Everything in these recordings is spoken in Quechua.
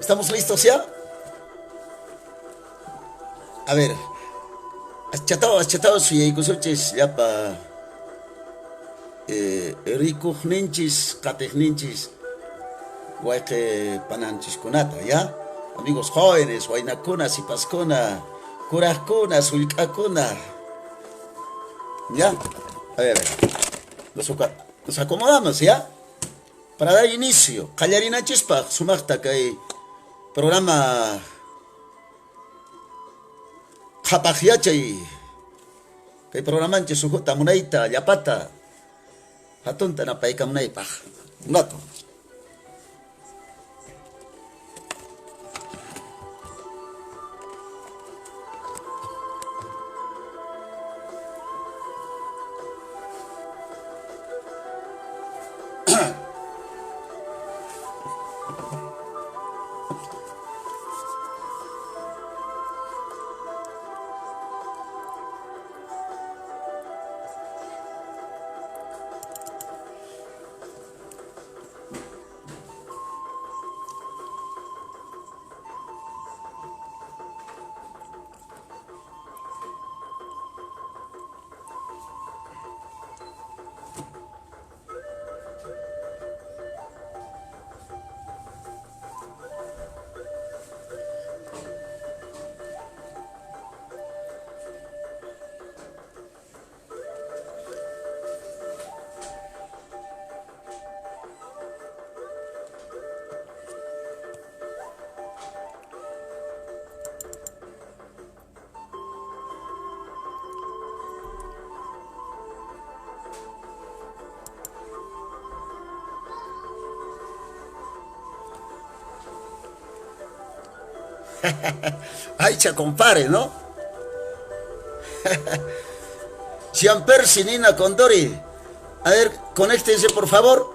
¿Estamos listos ya? A ver, aschatao, aschatao suyaykusunchis llapa rikuqninchis, qatiqninchis wayqe pananchiskunata, ya? Amigos jóvenes, waynakuna, sipaskuna, kuraqkuna, sullk'akuna. ¿Ya? A ver, nos acomodamos, ¿ya? Para dar inicio, qallarinachispaq sumaqta kay programa qhapaq yachay, kay programanchis ujuta munayta, llapata, hatunta napaykamunaypaq. Un rato. Aicha, compare, ¿no? Jean Percy, Nina Condori. A ver, conéctense, por favor.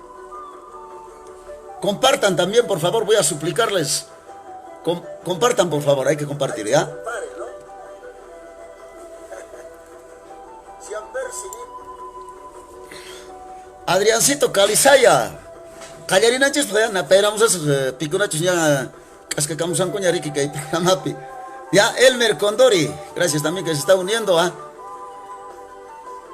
Compartan también, por favor, voy a suplicarles. Compartan, por favor, hay que compartir, ¿ya? Adriancito Calizaya. Qallarinanchis, pues, ya, naperamos esos picunachos ya. K'askakamusankuña riki kay programapi. Ya, Elmer Condori, gracias también que se está uniendo, ¿ah?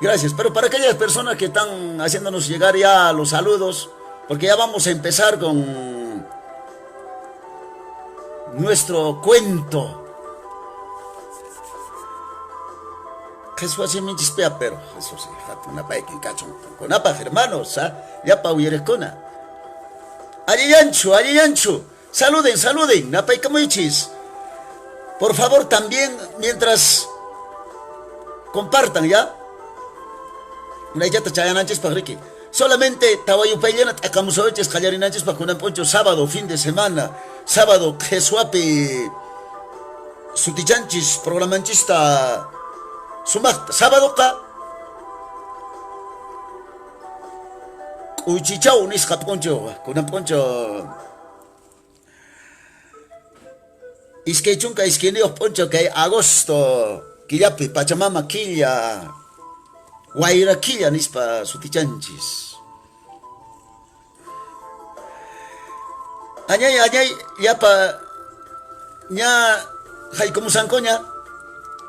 Gracias, pero para aquellas personas que están haciéndonos llegar ya los saludos, porque ya vamos a empezar con nuestro cuento. Jesús así me chispea, pero eso sí, una pa' que cacho, con apa, hermanos, ¿ah? Ya pa' uyerecona. Alliyanchu, alliyanchu. Saluden, saluden, napaykamuichis. Por favor, también, mientras compartan, ¿ya? Unaychata chayananchis pa' riki. Solamente tawayupayllana t'akamusawichis qallarinanchis pa' kunan p'unchaw sábado, fin de semana. Sábado, qheswapi sutichanchis, programanchista sumaqta. Sábadoqa k'uychichaw nisqa p'unchaw, kunan p'unchaw 22 p'unchaw kay agosto killapi Pachamama killa, wayra killa nispa sutichanchis. Añay, añay, llapa ña haykumusankuña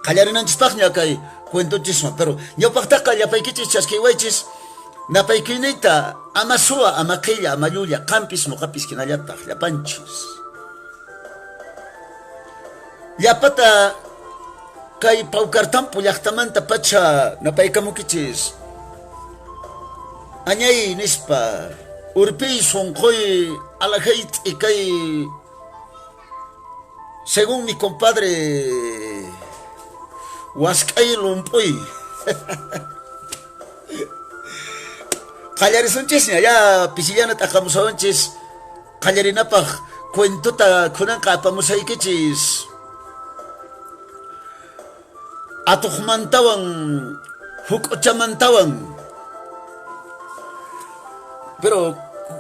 qallarinanchispaqña kay cuentonchiswan, pero ñawpaqtaqa llapaykichis chaskiwaychis napaykuyniyta ama suwa, ama qilla, ama llulla, qampis nuqapis hinallataq llapanchis. Llapata kay Paucartampu llaqtamanta pacha napaykamukichis. Añay nispa, urpiy sunquy alajay t'ikay, según mi compadre wask'ay lump'uy. Qallarisunchisña, ya pisillana t'aqamusawanchis qallarinapaq cuentota kunanqa apamusaykichis. Atuqmantawan, huk'uchamantawan. Pero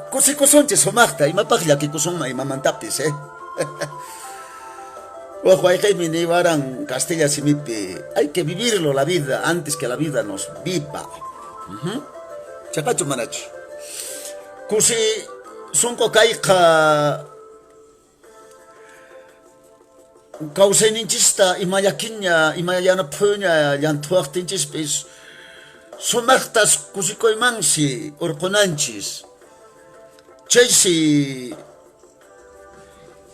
kusikusunchis sumaqta, imapaq llakikusunman imamantapis, eh? Waq wayqeymi niwaran castilla simipi, hay que vivirlo la vida antes que la vida nos viva. Chaqachu manachu? Kusi sunqu kayqa Kawsayninchista ima llakiña, ima yanaphuña llanthuwaqtinchispis sumaqtas kusikuymansi urqunanchis. Chaysi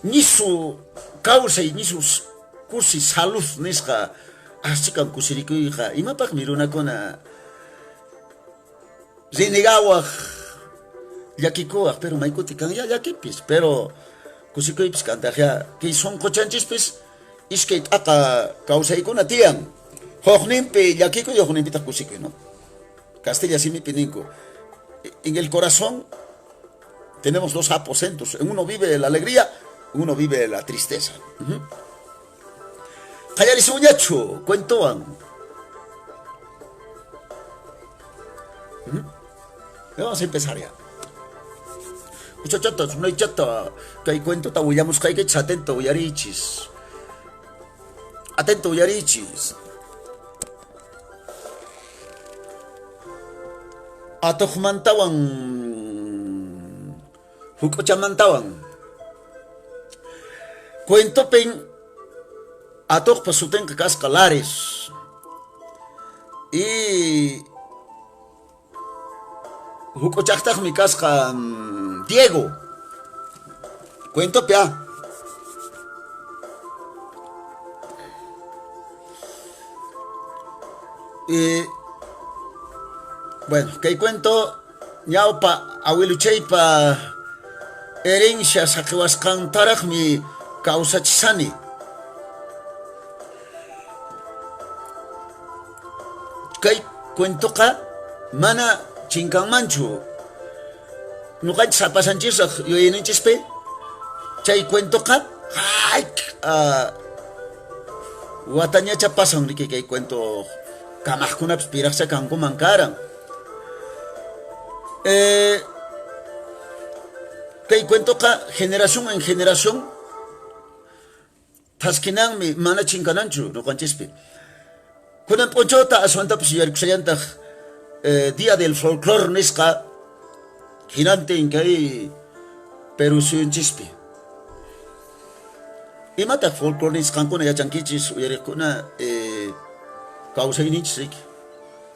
ñisu kawsay, ñisu kusi salud nisqa aschikan kusirikuyqa. Imapaqmi runakuna renegawaq, llakikuwaq, pero maykuti kanya llakipis, pero kusikuypis kantaqya. Kay sunquchanchispis iskay t'aqa kawsaykuna tiyan. Hukninpi llakikuy, hukninpitaq kusikuy, ¿no? Castilla simipi ninku, en el corazón tenemos dos aposentos, en uno vive la alegría, en uno vive la tristeza. Qallarisunñachu cuentowan. Vamos a empezar ya. Muchachata, sunaychata, kay cuentota willamusqaykichis, atento uyarichis. Atento uyarichis. Atuqmantawan huk'uchamantawan. Cuentopin atuqpa sutinqa kasqa Lares. Y huk'uchaqtaqmi kasqa Diego. Cuentopi, ah. Y bueno, kay cuento ñawpa awiluchaypa herencia saqiwasqantaraqmi kawsachisani. Kay cuentoqa mana chinkanmanchu. Ñuqanchis apasanchisraq yuyayninchispi chay cuentoqa hayk'a watañacha pasan riki kay cuento kamaqkunapis piraqcha kankuman karan. Kay cuentoqa generación en generación thaskinanmi, mana chinkananchu ñuqanchispi. Kunan p'unchawta aswantapis yuyarikushallantaq Día del Folclore nisqa hinantin kay Perú suyunchispi. Imataq folclore nisqankuna yachankichis uyariqkuna kawsayninchis riki.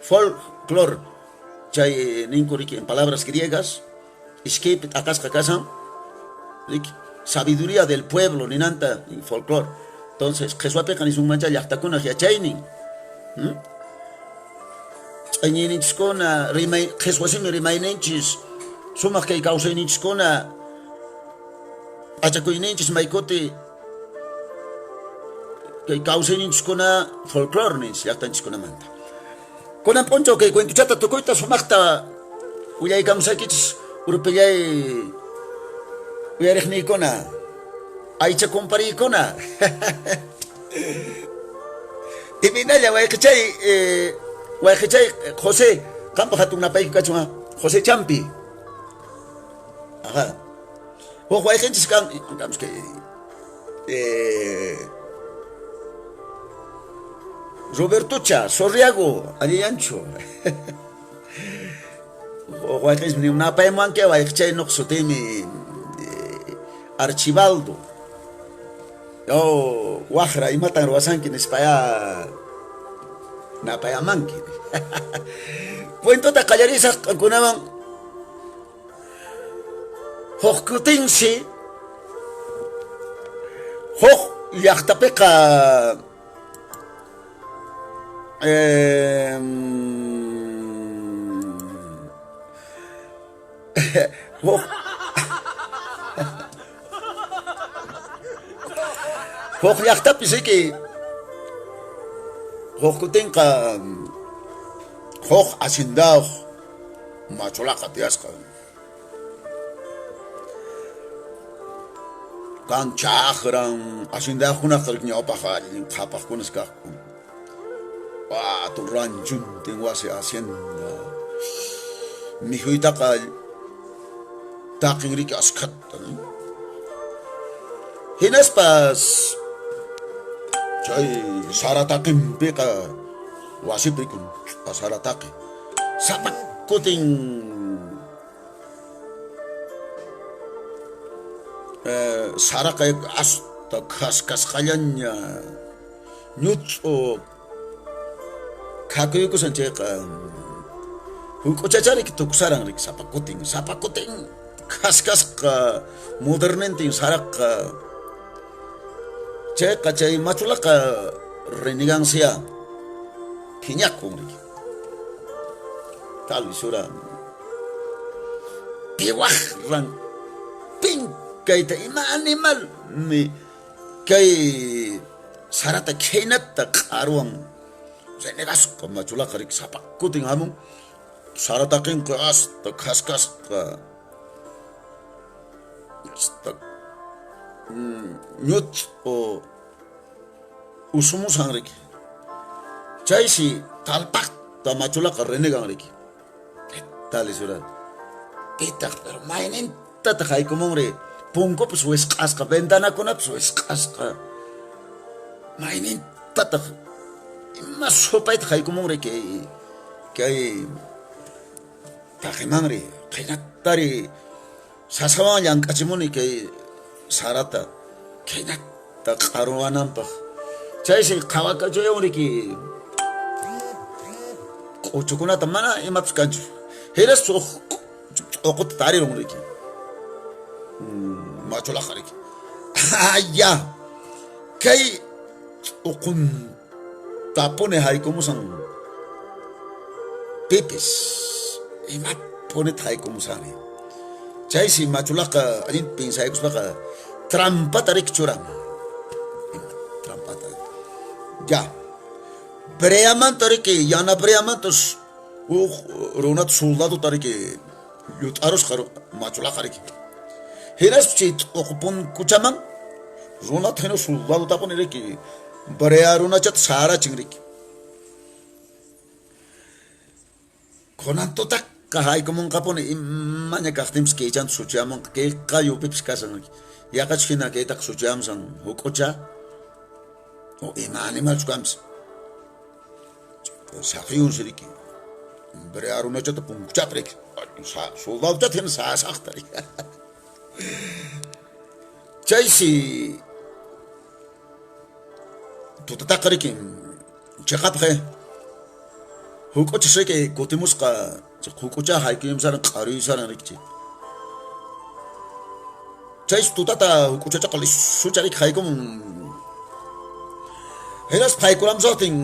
Folclore chay ninku riki en palabras griegas iskaypi t'aqasqa kashan riki sabiduría del pueblo ninanta folclore. Entonces qheswapiqa nisunmancha llaqtakunaq yachaynin. Ch'añayninchiskuna rimay qheswa simi rimayninchis sumaq kay kawsayninchiskuna p'achakuyninchis maykuti kay kawsayninchiskuna folclore ninchis llaqtanchiskunamanta. Kunan p'unchaw kay cuentochata tukuyta sumaqta willaykamusaykichis urpillay uyariqniykuna aycha kumpariykuna. Imaynalla wayqichay wayqichay José qampa hatun napayku kachun José Champi. Ajá. Huk wayqinchis kan kay Robertocha Sorriago allillanchu. Huk wayqinchis napaymuwanki wayqichay nuq sutiymi Archibaldo. Oh, waqra imatan ruwasanki nispayá napayamanki. Cuentota qallarisaq qankunawan. Huk kutinsi huk llaqtapiqa huk llaqtapi riki huk kutinqa huk hacendayuq machulaqa tiyasqa. Kan chakran hacendayuqkunaqa ñawpaqqa allin qhapaqkunas kaqku. Hatun ranchuntin wasi hacienda. Mikhuytaqa taqin riki askhata. Hinaspas chay sara taqinpiqa wasipi rikun sara taqi. Sapa kutin saraqa as Hasta khasqasqallaña ñut'u khakuykusan chayqa huk'uchachariki tukusaran riki sapa kutin khasqasqa modernentin saraqa chayqa chay machulaqa renegancia phiñakun riki tal sura piwaqran pin kayta ima animal mi kay sarata khaynata q'arwan renegasqa machulaqa riki sapa kutin hamun sarata qinqa hasta khasqasqa hasta ñut'u usumusan riki chaysi talpaqta machulaqa renegan riki tal sura pitaq pero maynintataq haykumunri punkupas wisq'asqa ventanakunapas wisq'asqa maynintataq ima supaytaq haykumunri kay taqimanri qhinatari sasawan llank'achimuni kay sarata khaynata q'aruwananpaq chaysi qhawakachuyan riki k'uchukunata mana imapas kanchu hinaspa huk t'uquta tarirun riki machulaqa riki aya kay t'uquntapuni haykumusan pipis imapunitaq haykumusanri chaysi machulaqa allinta pinsaykuspaqa trampata riki churan trampata ya breamanta riki yana breamantas huk runata soldadota riki llut'arusqa machulaqa riki hinaspa chay t'uqu punkuchaman runata hina soldadotapuni riki brea runachata sarachin riki kunan tutaqa haykumunqapuni imaña kaqtinpis kaychanta suchayamunqa kayqa yupipis kashan riki yaqachu hina kaytaqa suchayamusan huk'ucha o ima animalchu kanpis saqiyunsi riki brea runachata punkuchapi riki soldadochata hina sasaqta riki chaysi tutataqa riki chiqapaq huk'uchas riki kutimusqa huk'ucha haykuymusaran q'aruyusaran riki chay chaysi tutata huk'uchachaqa lisucha riki haykumun hinaspa haykuramusaqtin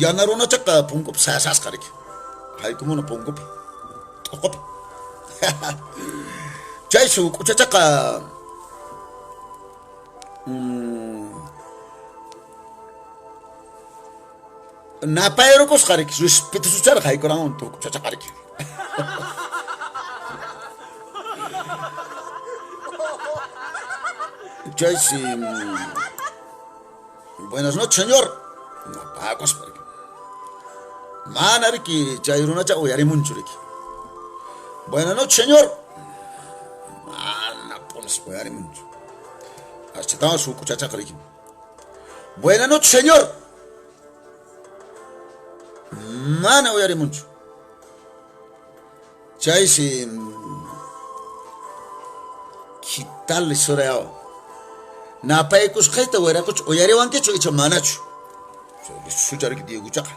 yana runachaqa punkupi sasasqa riki haykumuna punkupi t'uqupi chaysi huk'uchachaqa napayrukusqa riki respetusucharaq haykuramun huk'uchachaqa riki chaysi buenas noches señor napakuspa riki mana riki chay runacha uyarimunchu riki buenas noches señor mana punis uyarimunchu aschatawan huk'uchachaqa riki buenas noches señor mana uyarimunchu chaysi kitali surayaw napaykusqayta wiraqucha uyariwankichu icha manachu sucha riki Dieguchaqa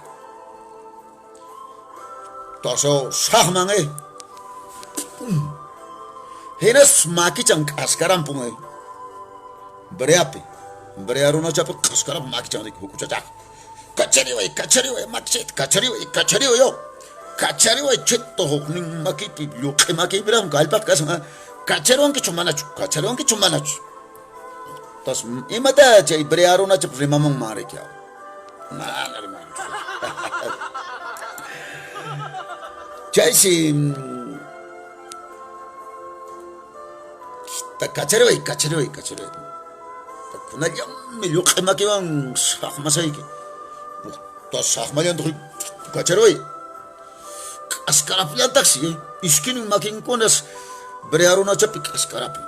tasaw saqman hinas makichan k'askarampun breapi brea runachapi k'askarampun makichan riki huk'uchachaqa kachariway kachariway makichayta kachariway kachariway yaw kachariway chito huknin makipi lluq'i makipiraqmi kallpaq kashan kachariwankichu manachu kachariwankichu manachu tas imata chay brea runachapi rimamunman riki mana rimanchu chaysi kachariway kachariway kachariway kunallanmi lluq'i makiwan saqmasayki saqmallantaq kachariway k'askarapllantaqsi iskinin makinkunas brea runachapi k'askarapun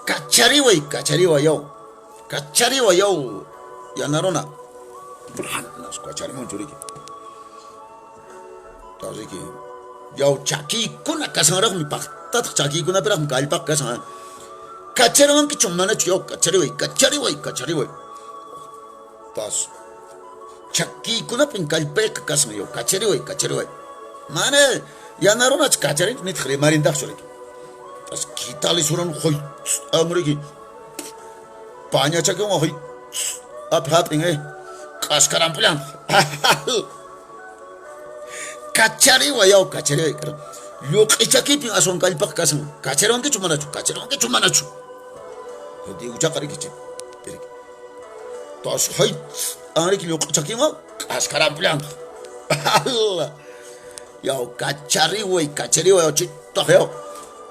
kachariway kachariway yaw kachariway yaw yana runa manas kacharimunchu riki riki yaw chakiykuna kashanraqmi paqtalla. Tataq chakiykunapiraqmi kallpaqa kashan. Kachariwankichu manachu yaw kachariway, kachariway, kachariway. Tas chakiykunapin kallpayqa kashan yaw kachariway, kachariway. Mana yana runachu kacharinchu nitaq rimarintaqchu riki. Tas kitalisuran hoy riki. Paña chakinwan hoy api hap'in eh. K'askaranpullan. Kachariway yaw kachariway. Lluq'i chakipin aswan kallpaqa kashan. Kachariwankichu manachu? Kachariwankichu manachu? Diegochaqa riki chay. Tas hay riki lluq'i chakinwan k'askaranpullan. Yaw kachariway kachariway chaytaq yaw.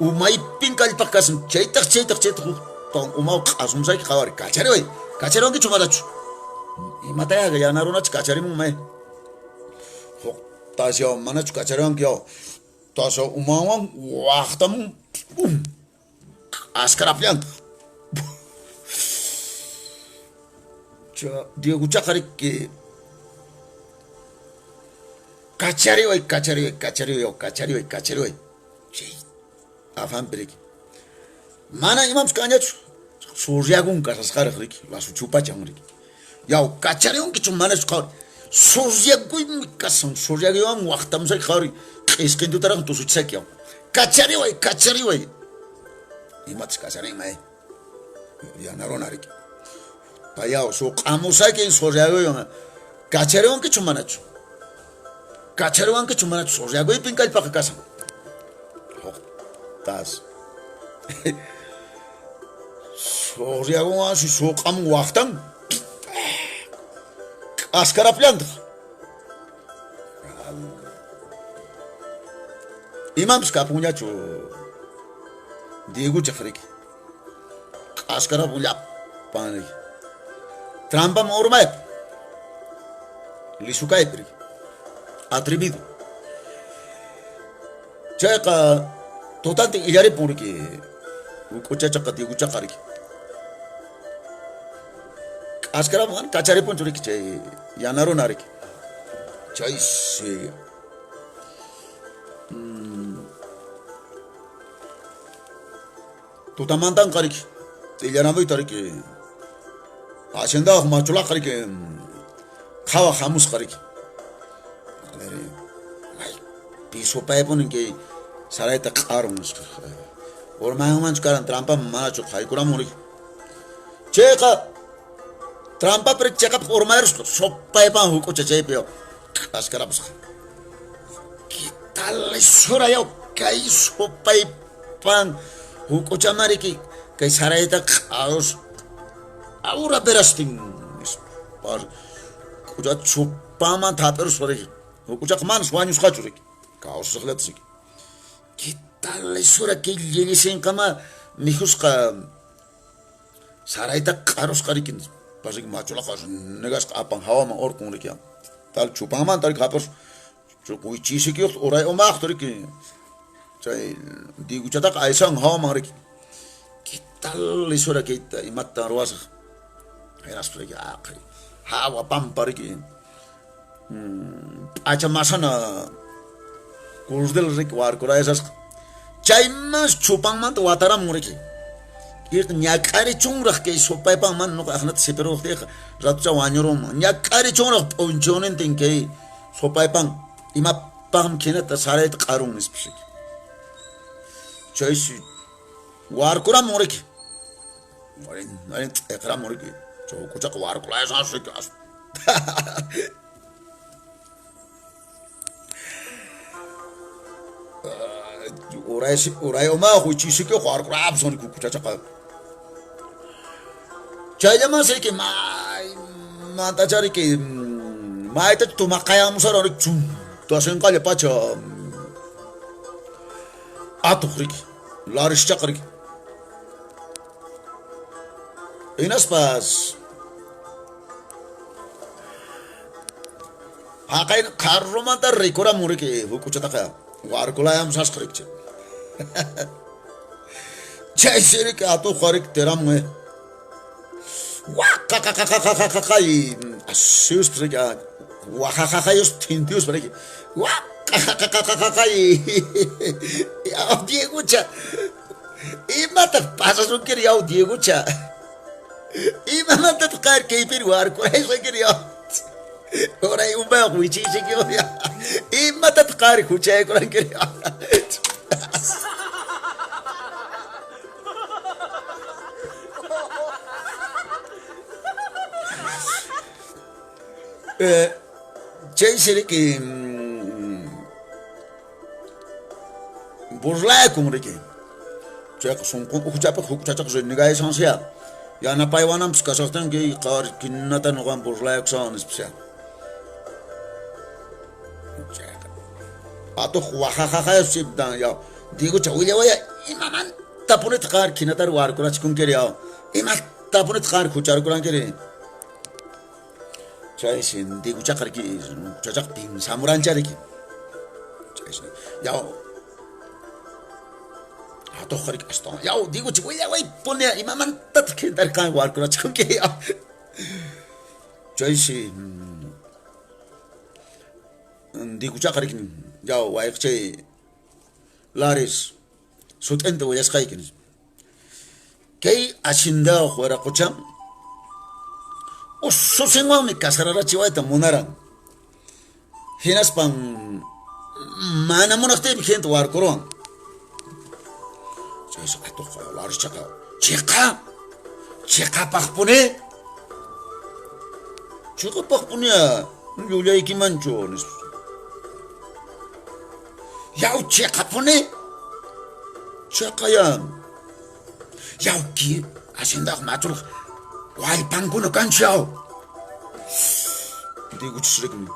Umaypin kallpaqa kashan. Chaytaq chaytaq chaytaq huktawan umawan q'asumusayki qhawari. Kachariway. Kachariwankichu manachu? Imataya yana runachu kacharimunman. Huk tas yaw manachu kachariwanki yaw. Tas yaw umanwan waqtamun pum k'askarapllantaq. Diegochaqa riki kachariway kachariway kachariway yaw kachariway kachariway chay afanpi riki mana imanpis kanñachu surriagun kasasqaraq riki lasu chupachan riki yaw kachariwankichu manachu qhawari surriaguymi kasan surriaguywanmi waqtamusayki qhawari q'isqintutaraqmi tusuchisayki yaw kachariway kachariway imatas kacharinman yana runa riki payaw suq'amusaykin surriaguywan kachariwankichu manachu kachariwankichu manachu surriaguypin kallpaqa kasan huk tas surriagunwansi suq'amun waqtan k'askarapllantaq imanpis kapunñachu Diegochaq riki k'askarapun llapan riki trampaman urmaypi lisukaypi riki atrevido chayqa tutantin illaripun riki huk'uchachaqa Diegochaqa riki k'askarapun kacharipunchu riki chay yana runa riki chaysi tutamantanqa riki illaramuyta riki haciendawaq machulaqa riki qhawaq hamusqa riki a ver pi supaypunin kay sarayta q'arun nisqa urmanmanchu karan trampaman manachu haykuramun riki chayqa trampapi riki cheqapaq urmayarusqa supaypan huk'ucha chaypi k'askarapusqa ¿Qué tal lisura yaw kay supaypan huk'uchama riki kay sarayta q'arus awra verastin nispa k'ucha chupaman thap'iruspa riki huk'uchaqa manas wañusqachu riki kawsasqllatas riki ¿Qué tal lisura kay llillisinqama mikhusqa sarayta q'arusqa riki nispa riki machulaqa negasqa apan hawaman urqun riki tal chupanmanta riki hap'irus wichisikiyuqta uray umaqta riki chay Diegochataqa aysan hawaman riki ¿Qué tal lisura kayta imatan ruwasaq hinaspa riki aqhay hawa pampa riki p'acha masana kurdil riki warkurayasasqa chaymas chupanmanta wataramun riki ñak'arichunraq kay supaypan mana nuqa aqnata sipiruqtiyqa ratucha wañurunman ñak'arichunraq p'unchawnintin kay supaypan imapaqmi khinata sarayta q'arun nispa riki chaysi warkuramun riki t'eqramun riki chay huk'uchaqa warkurayasas riki uray umayuq wichisikiyuq warkurapus riki huk'uchachaqa chayllamansi riki maymantacha riki maytachu tumaqayamusaran riki chuntasinqalla pacha atuq riki larischaqa riki hinaspas haqay qarrumanta rikuramun riki huk'uchataqa warkulayamusasqa riki chay chaysi riki atuqqa riki tiramun waqaqaqaqaqaqay asiuspa riki waqaqaqayuspa thintiyuspa riki waqaqaqaqaqay. Qaqaqaqaqaqay! Yaw, Diegucha! Imataq pasasunkiri, yaw, Diegucha? Imamantataq qari kaypiri warkuraysankiri, yaw? Uray umayuq wichiysinki, yaw. Imatataq qari huchayakurankiri, yaw? Chaysi riki burlakun riki chayqa sunqun ukhuchapaq huk chachaqa renegaysansiya yanapaywananpas kashaqtin kay qhawari kinata nuqan burlayakushawan nispas chayqa atuq waqaqaqayas chaypitan yaw Diegocha willawaya imamantapunitaq qari kinatari warkurachikunkiri yaw imatapunitaq qari hucharukurankiri. Chaysi Diegochaqa riki chachaqa pinsamurancha riki. Chaysi yaw atuqqa riki astawan yaw Diegocha willawaypuni imamantataq kinatari qan warkurachikunki yaw. Chaysi Diegochaqa riki yaw wayqichay Laris sut'inta willasqayki nispa. Kay ashindawaq wiraqocha ususinwanmi casararachiwayta munaran. Hinaspan mana munaqtiymi gente warkuruwan. Chaysi atuqqa Larischaqa chiqa chiqapaqpuni chiqapaqpuni llullaykimanchu nispa. Yaw chiqapuni chiqaya yaw ki haciendaq machulaq wallpankuna kanchu yaw diguchisrikmi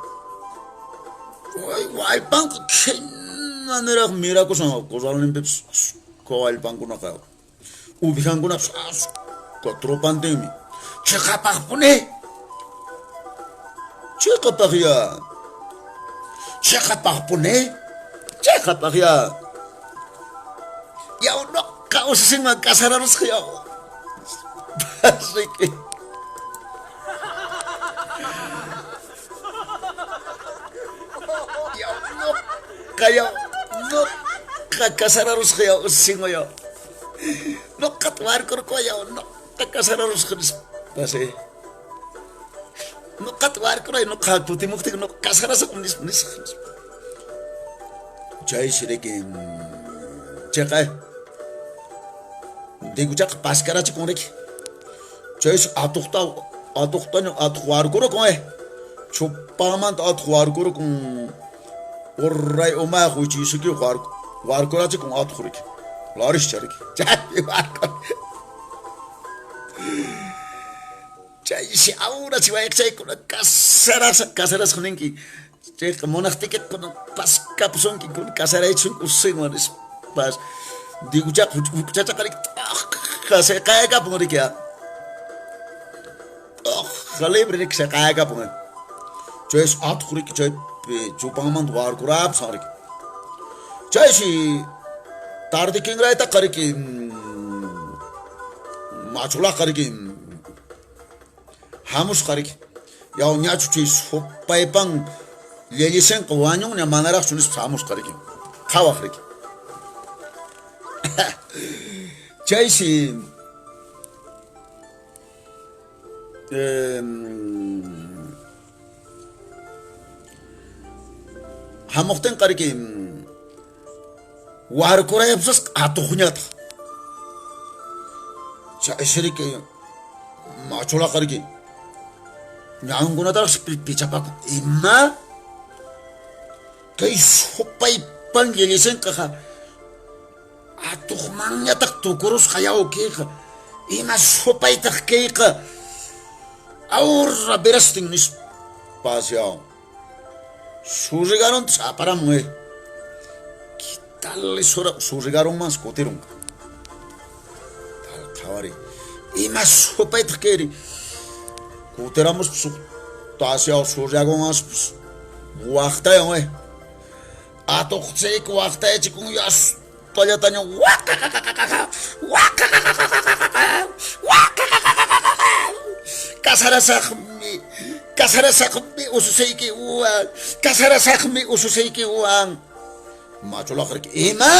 wallpanku khina niraq mirakusan corralninpipas askha wallpankunaqa uvijankunapas askha tropantinmi chiqapaqpuni chiqapaqya chiqapaqpuni chiqapaqya yaw noqa ususinwan casararusqa yaw riki yaw noqa yaw noqa casararusqa yaw ususinwan yaw noqata warkurqo yaw noqa casararusqa nispa sí noqata warkuray noqa kutimuqtin noqa casarasaq nispa nisqa chaysi riki chayqa Diegochaqa paskarachikun riki chaysi atuqta atuqtaña atuq warkurukun chupanmanta atuq warkurukun uray umayuq wichiysikiyuq warkurachikun atuq riki Larischa riki chaypi warkur chaysi awrachi wayqichaykuna casarasqa casarasqa ninki chayqa munaqtiykiqa kunan paskapusunki kunan casaraychisunki ususinwan nispas Diegochaqa huch'uchachaqa riki t'oqqa seqaykapun riki t'oqqa libre riki seqaykapun chaysi atuq riki chaypi chupanmanta warkurapushan riki chaysi tarde kinraytaqa riki machulaqa riki hamusqa riki yaw ñachu chay supaypan llallisinqa wañunña manaraqchu nispa hamusqa riki qhawaq riki chaysi hamuqtinqa riki warkurayapusasqa atuqñataq chaysi riki machulaqa riki ñankunataraqsi pichapakun ima kay supaypan llallisinqaqa atuqmanñataq tukurusqa yaw kayqa ima supaytaq kayqa awra verastin nispas yaw surrigaruntas aparamun kitali surrigarunmansi kutirun tal qhawari ima supaytaq kayri kutiramuspa suq tasyaw surriagunaspas waqtayan atuqchayku waqtayachikun yastallataña waqaqaqaqaqa waqaqaqaqaqa waqaqaqaqaqa casarasaqmi casarasaqmi. ususiykiwan, casarasaqmi ususiykiwan. Machulaqa riki, ima?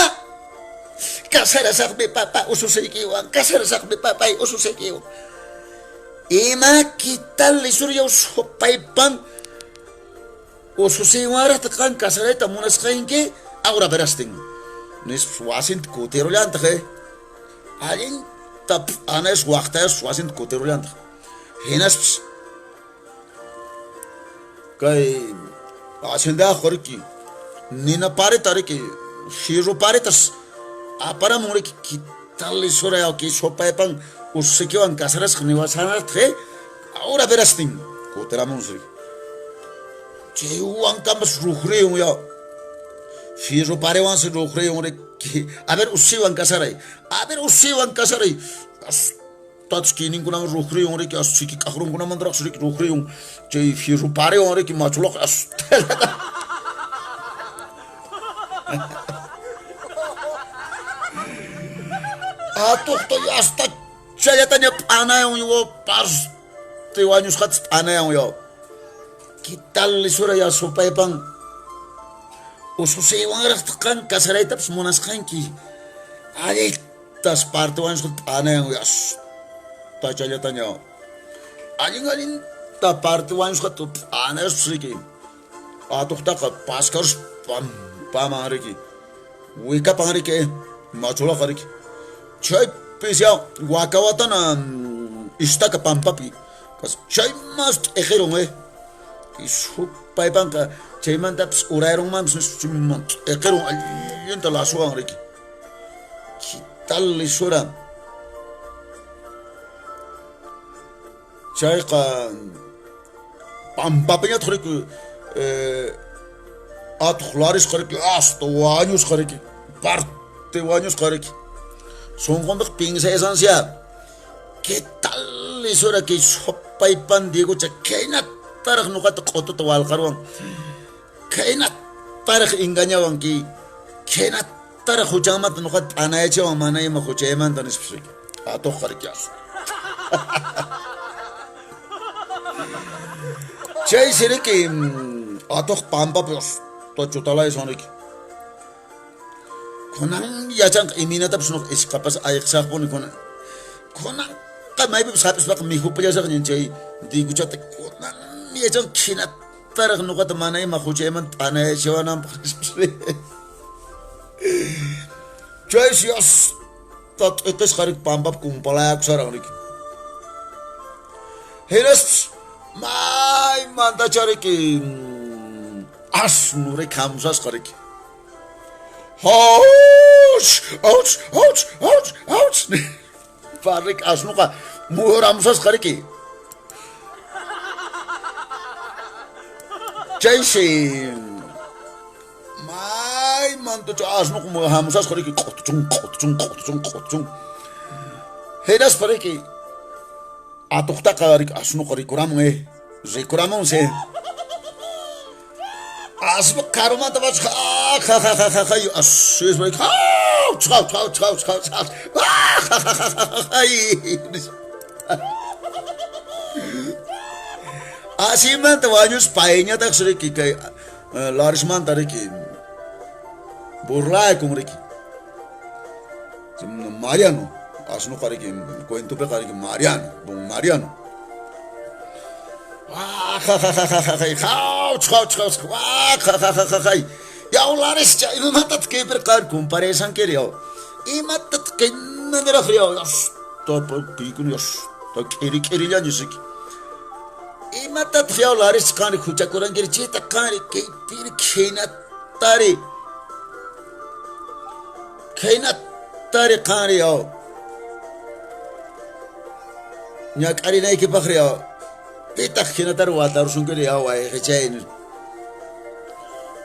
Casarasaqmi papa ususiykiwan, casarasaqmi papay ususiykiwan. Ima kital lisuryaw supaypan ususiywanraqta qan casarayta munasqanki? Ahora verás tin. Nispas wasinta kutirullantaq, allinta p'anayus waqtayus wasinta kutirullantaq. Hinaspas kay haciendayuqqa riki nina parita riki fierro paritas aparamun riki kitali surayaq kay supaypan ususikiwan casarasqa niwashanartaq, ahora verás tin kutiramunsi riki. Chaywankamas ruqriyun ya fierro pariwansi ruqriyun riki, a ver ususiwan casaray, a ver ususiwan casaray. Tatas kayninkunaman ruqriyun riki, as chiki k'aqrunkunamantaraqsi riki ruqriyun chay fierro pariwan riki machulaqa as. Atuqta hasta chayllataña p'anayan yaw, parte wañusqatas p'anayan yaw. ¿Qué tal lisura ya supaypan ususiywanraqtaq qan casaraytapas munasqanki? Allintas parte wañusqata p'anayan hasta chayllataña allin allinta parte wañusqata p'anayaspas riki atuqtaqa paskaruspa pampaman riki wikapan riki machulaqa riki. Chaypis ya wakawatana istaka pampapi chaymas t'iqirun, supaypanqa chaymantapas urayrunmanpas t'iqirun allinta lasuwan riki. ¿Qué tal lisura? Chayqa pampapiñataq riki atuq larisqa riki hasta wañusqa riki, parte wañusqa riki. Sunqunpiqa piensaysansiya, ¿qué tal lisura kay supaypan Diegocha khaynataraq ñuqata q'ututa walqaruwan, khaynataraq engañawan, kay khaynataraq huchanmanta ñuqata p'anayachiwan mana ima huchaymanta nispas riki atuqqa riki. Chaysi riki atuq pampapi hasta chutalaysan riki. Kunan yachanqa imaynatapas nuqa isqapas ayqisaqpuni kunan. Kunanqa maypipas hap'ispaqa mikhupullasaqñan chay Diegochata. Kunan yachanqa khinataraq nuqata mana ima huchaymanta p'anayachiwananpaq nispas. Chaysi hasta t'iqisqa riki pampapi kumpalayakusharan riki. Hinaspas maymantacha riki asnu riki hamusasqa riki. Ouch! Ouch! Ouch! Ouch! Ouch! Parrik asnuqa muyuramusasqa riki. Chaysi maymantacha asnuqa hamusasqa riki q'utuchun q'utuchun q'utuchun q'utuchun. Hinaspa riki atuqtaqa riki asnuqa rikuramun, rikuramunsi. Asnu karumanta pacha ja ja ja ja ja ja asispa riki ouch ouch ouch ouch ouch ouch ja ja ja ja ja. Asimanta wañuspa payñataqsi riki kay larismanta riki burlaykun riki. Mariano asnuqa riki cuentopiqa riki Mariano, don Mariano. Ja ja ja ja ja ja ouch ouch ouch ja ja ja ja ja. Yaw larischa imamantataq kaypiri qan comparesankiri yaw. Imatataq kay yaw hasta kiykuna hasta k'iri k'irillaña riki. Imatataq yaw larischa qanri huchakurankiri chayta qanri kaypiri khaynatari khaynatari qanri yaw ñak'arinaykipaqri yaw pitaq hinatari watarusunkiri yaw wayqichay nispa.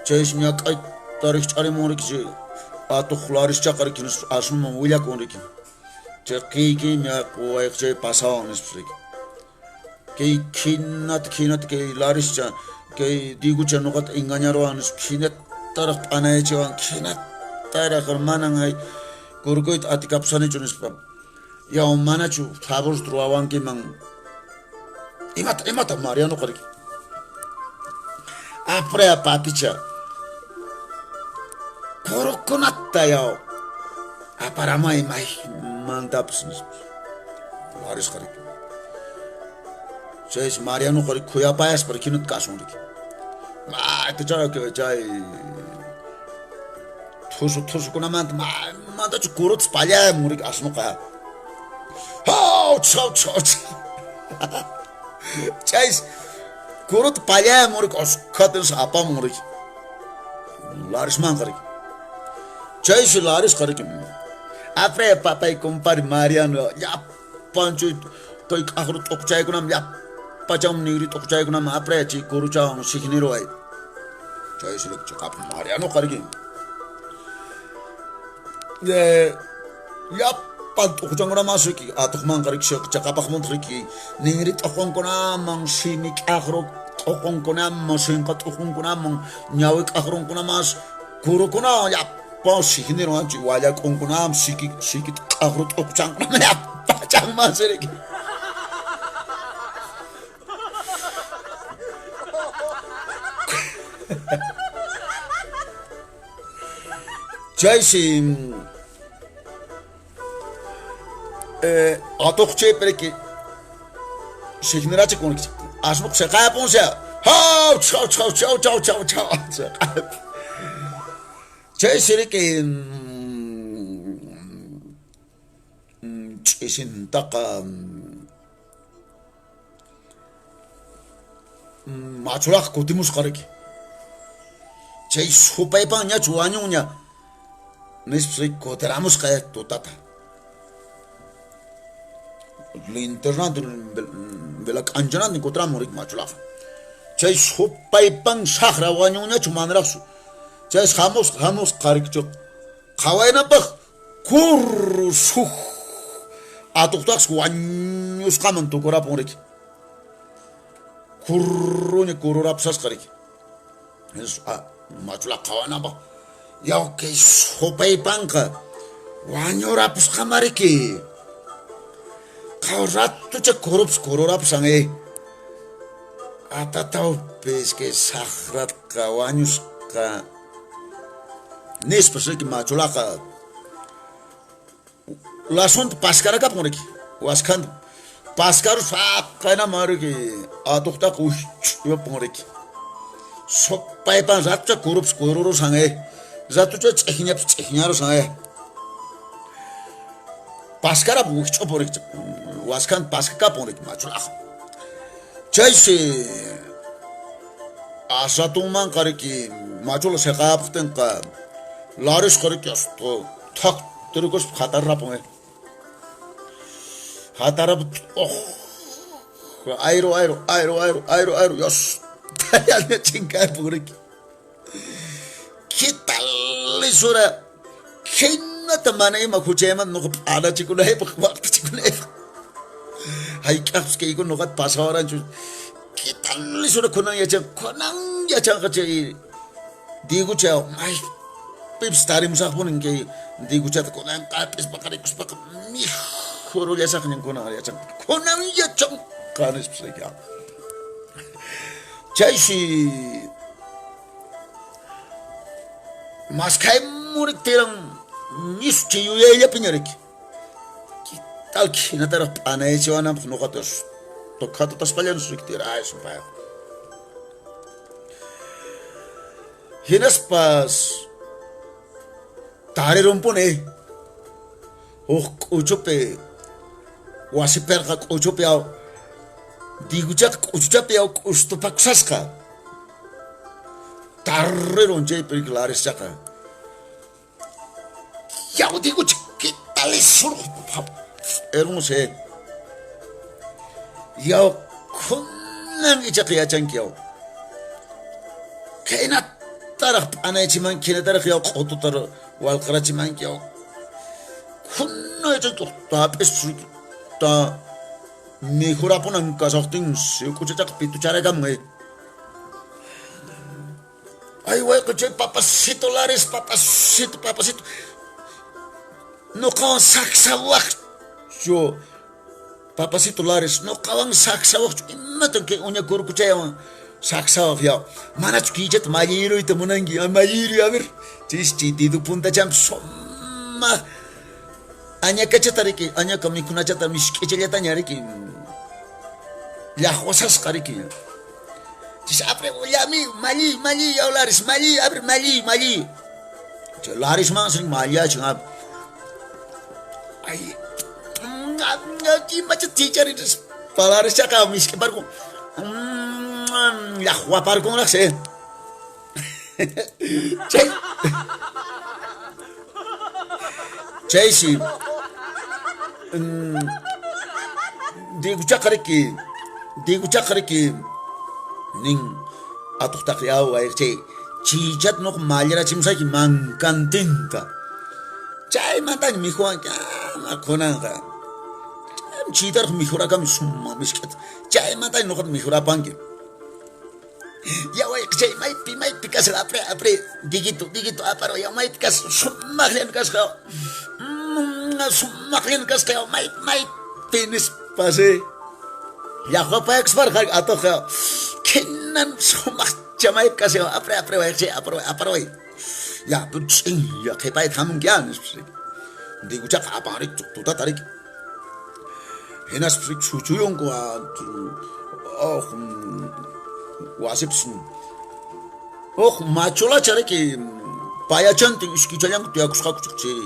Chaysi ñak'ayta rikch'arimun riki chay atuq larischaqa riki nispa asnuman willakun riki. Chay kiykin wayqichay pasawan nispa riki. Kay khinata khinata kay larischa kay Diegocha nuqata engañaruwan nispa khinataraq p'anayachiwan khinataraq manan hay kurkuyta atikapusanichu nispa. Yaw manachu favorta ruwawankiman. Imata imata Marianoqa riki. Apraya papicha. Kurukunata yaw aparamay maymantapas nispa. Larisqa riki. Chaysi Marianoqa riki khuyapayaspa riki hinata kasun riki. Mayta chay thusu thusukunamanta maymantachu kurutas pallamun riki asnuqa. Haw chaw chaw chaw. Chaysi kuruta pallamun riki usqhatas apamun riki. Larismanqa riki. Chaysi Larisqa riki. Apre papay compadre Mariano llapanchu kay k'aqru t'uqchaykunam llapacham nigri t'uqchaykunam apre chay kuruchawan sikniruway. Chaysi riki chiqap Marianoqa riki. Llapan t'uqchankunamansi riki atuqmanqa riki chaqapaqmantaq riki ninri t'uqunkunaman simi k'aqru t'uqunkunaman sinqa t'uqunkunaman ñawi k'aqrunkunamansi kurukunawan llapan siknirun chay wallak'unkunaman siki siki k'aqru t'uqchankunaman llapachanmansi riki. Chaysi atuqchaypi riki siknirachikun riki asnuqa siqayapunsi haw chaw chaw chaw chaw chaw chaw siqayapun. Chaysi riki ch'isintaqa machuraq kutimusqa riki. Chay supaypanñachu wañunña nispas riki kutiramusqa tutata. Linternantin vela k'anchanantin kutiramun riki machulaqa. Chay supaypan saqra wañunñachu manaraqchu. Chaysi hamusqa hamusqa riki qhawaynapaq kurru suj atuqtaqsi wañusqaman tukurapun riki. Kurruña kururapusasqa riki. Machulaqa qhawananpaq yaw kay supaypanqa wañurapusqama riki. Qhawa ratucha kurupis kururapusan atatawpis kay saqraqa wañusqa nispas riki machulaqa lasunta paskarakapun riki waskhanta paskaruspa aqaynaman riki atuqtaqa wikch'uyapun riki. Supaypan ratucha kurupis kururusan ratucha ch'ijñapis ch'ijñarusan paskarapun wikch'upun riki waskhanta paskakapun riki machulaqa. Chaysi asratunmanqa riki machula siqayapuqtinqa larisqa riki thak tirikuspa hatarapun hatarapun ayru ayru ayru ayru ayru ayru yos chinkaypun riki. ¿Qué tal lisura? Khaynata mana ima huchaymanta nuqa p'anachikunaypaq waqtachikunaypaq hayk'aqpis kaykuna nuqata pasawaranchu. ¿Qué tal lisura kunan yachan? Kunan yachanqa chay Diegocha maypipis tarimusaqpunin kay Diegochata kunanqa hap'ispaqa rikuspaqa mikhurullasaqñan kunan yachanqa. Kunan yachanqa nispas riki. Chaysi maskhaymuri tiran ñisu chay yuyayllapiña riki. ¿Qué tal hinataraq p'anayachiwananpaq nuqata khatatasqallanchu riki tiraysun payqa. Hinaspas tarirunpuni huk k'uchupi wasi pirqa k'uchupi Diegochaqa k'uchuchapi k'ustupakusasqa. Tarirun chaypi riki Larischaqa. Yaw Diegocha, ¿qué tal surqo? Hermoso. Yaw kunan ichaqa yachanki yaw. Khaynataraq p'anayachimanki, khaynataraq yaw q'ututa walqarachimanki yaw. Kunan yachanki hap'ispa ta mikhurapunan kashaqtin huk'uchachaqa pitucharakamun. Ay wayqichay papacito Laris, papacito, papacito. Nuqawan saksawaqchu. Papacito Laris, nuqawan saksawaqchu. Imatan kay uña kurkuchaywan Saksawaq yaw. Manachu kichata malliruyta munanki? Malliruy, a ver. Chaysi chay dedo puntachanpi sumaq añakachata riki, añaka mikhunachata misk'ichallataña riki. Llaqwasasqa riki. Chaysi apre llami, malliy, malliy yaw Laris, malliy, a ver, malliy, malliy. Chay Larismansi mallachin, ay, imacha chichari palarischaqa misk'iparqun. Llaqwaparqunraqsi. Chay chaysi Diegochaqa riki, Diegochaqa riki nin atuqtaqa yaw chay chichata nuqa mallirachimusayki mankantinta. Chaymantaña mikhuwanki ama kunanqa. Chaymi chaytaraq mikhurakami sumaq misk'ita. Chaymantaña nuqata mikhurapanki. Yawayqa chay maypi maypi kasqa apre apre Dieguito Dieguito aparo yaw maypi kasqa sumaqllan kasqa sumaqllan kasqa yaw maypi maypi nispasi llaqwapayakusparqa atuqqa khinan sumaqcha maypi kasqa yaw apre apre wayqichay aparway aparway ya ch'inlla qhipayta hamunki ya nispas Diegochaqa apan riki tutata riki. Hinaspas riki suchuyunku wasipis huk machulacha riki payachantin iskichallanku tiyakusqaku chay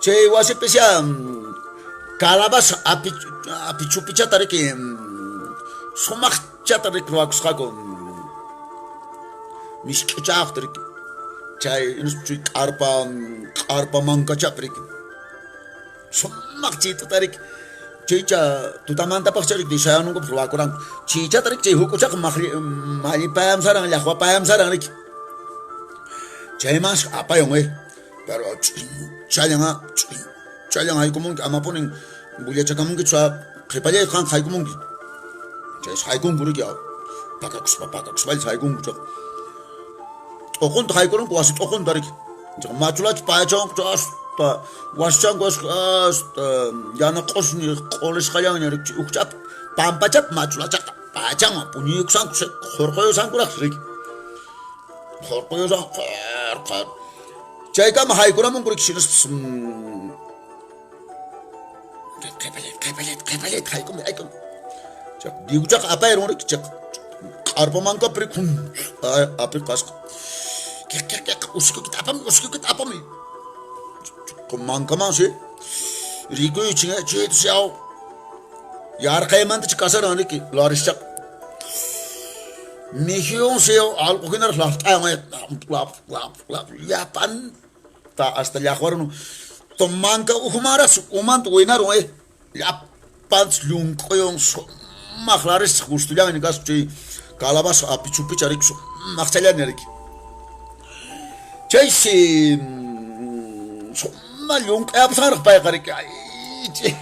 chay wasipis ya calabaza api apichupichata riki sumaqchata riki ruwakusqaku misk'ichaqta riki chay hinaspa chay k'arpa k'arpa mankachapi riki. Sumaq chay tuta riki. Chaycha tutamantapaqcha riki desayununkupaq ruwakuranku. Chaychata riki chay huk'uchaqa mallipayamsaran llaqwapayamsaran riki. Chaymansi apayun eh. Pero ch'inchayan ah, ch'inchayan haykumunki amapunin bullachakamunkichu ah, qhipallayta qanqa haykumunki. Chaysi haykunku riki pakakuspa pakakuspallas haykunku chayqa. T'uqunta haykurunku wasi t'uqunta riki. Machulachu payachawanku hasta wasichanku hasta yana q'osñi q'ulisqallanña riki ukchapi pampachapi machulachaqa pachanwan puñuykusanku qhurquyusankuraqsi riki. Qhurquyusan qhur chaykama haykuramunku riki hinaspas qhipallayta qhipallayta qhipallayta haykumuy haykumuy. Diegochaqa apayarun riki chayqa q'arpa mankapi riki api kasqa. Uskukita apamuy uskukita apamuy. Mankamansi rikuychin chaytas yaw yarqaymantacha kasaran riki Larischaqa. Mijuyunsi yaw allqu hinaraq laqt'ayan lap lap lap llapanta hasta llaqwarun manka ukhumanraqsi umanta winarun eh. Llapantas llunk'uyun sumaq Larischaq gustullanña kasqa chay calabaza apichupicha riki sumaqchallaña riki. Chaysi sumaq llunk'ayapusqanraq payqa riki ay chay.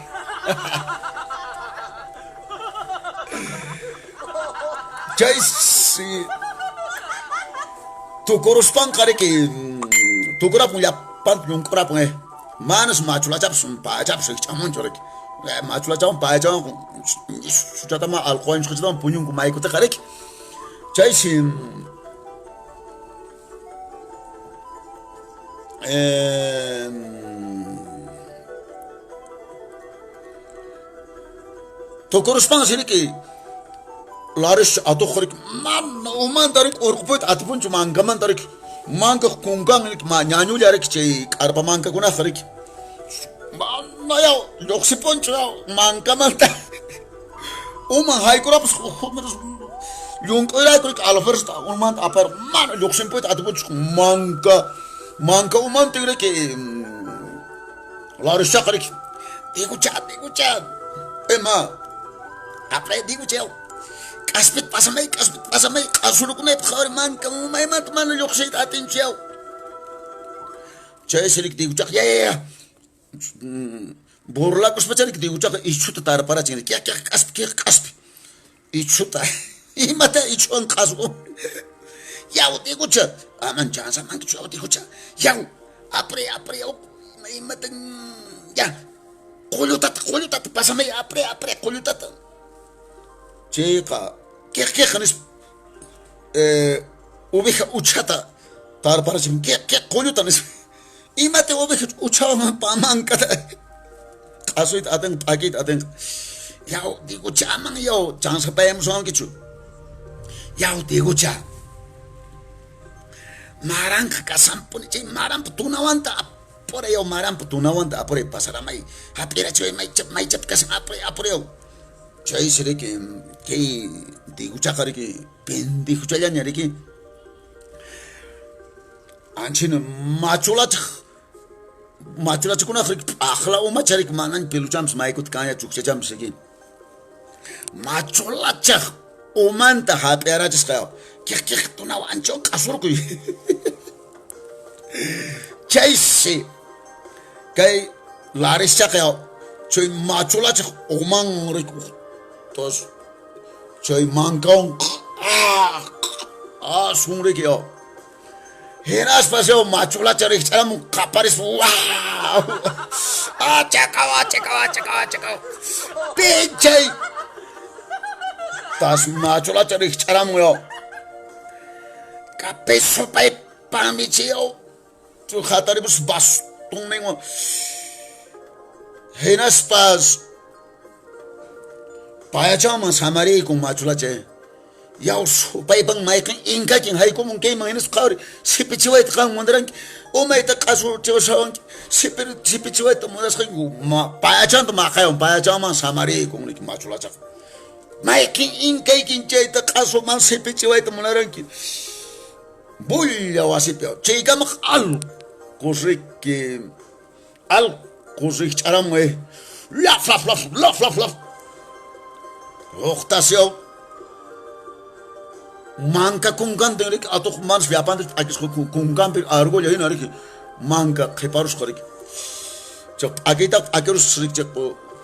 Chaysi tukuruspanqa riki tukurapun llapanta llunk'urapun eh. Manas machulachapas pachapas rikch'amunchu riki. Machulachawan pachawan suchatama allqu wañusqachatawan puñunku maykutaqa riki. Chaysi tukuruspansi riki Laris atuqqa riki mana umanta riki urqupuyta atipunchu mankamanta riki. Mankaq kunkan riki ñañulla riki chay k'arpa mankakunaqa riki. Mana yaw lluqsipunchu yaw mankamanta. Uman haykurapas llunk'uyrayku riki alfersta umanta apar mana lluqsinpuyta atipunchu manka manka umantin riki Larischaqa riki Diegocha Diegocha ima apray Diegocha k'aspita pasamay k'aspita pasamay q'asurukunaypaq qhawari manka umaymanta mana lluqsiyta atinchu yaw chaysi riki Diegochaqa ya ya ya burlakuspacha riki Diegochaqa ichhuta tarparachin riki kaq k'aspi kaq k'aspi ichhuta imata ichhuwan q'asqu yaw Diegocha aman chansamankichu yaw Diegocha yaw apray apray yaw imata ya qullutata qullutata pasamay apray apray qullutata chayqa kiq kiq nispa. Oveja uchhata tarparachin kiq kiq qulluta nispa. Imata oveja uchawan pamankata q'asuyta atinqa p'akiyta atinqa. Yaw Diegocha aman yaw chansapayamusunkichu. Yaw Diegocha. Maranqa kasanpuni chay maranpa tunawanta apuray yaw maranpa tunawanta apuray pasaramay hap'irachiway maychap maychap kasan apuray apuray yaw. Chaysi riki kay Diegochaqa riki pendejochallaña riki anchina machulachaq machulachakunaqa riki p'aqla umacha riki manaña peluchanpis maykuta kanña chukchachanpis riki machulachaq umanta hap'iyarachisqa kiq kiq tunawan anchawan q'asurquy chaysi kay larischaqa chay machulachaq uman riki Chay mankawan asun riki yaw. Hinaspas yaw machulacha rikch'aramun qaparispa waw. Achakaw achakaw achakaw achakaw. Pinchay. Tas machulacha rikch'aramun yaw. Kapi supay pamichi yaw. Hataripus bastonninwan. Hinaspas payachanman samariykun machulacha. Yaw supaypan mayqin inkakin haykumun kayman hinaspa qhawari sipichiwayta qan mundaranki umayta q'asuchiwashawanki sipichiwayta munasqayku payachanta maqayan payachanman samariykun niki machulachaqa. Mayqin inkaykin chayta q'asuman sipichiwayta munaranki. Bulla wasipi chaykamaq alqos riki alqos rikch'aramun eh laf laf laf laf laf laf huqtas yaw manka kunkantin riki atuq manas llapanta p'akisqa kunkanpi argolla hina riki manka qhiparusqa riki chay p'akiytaqa p'akirusqa riki chay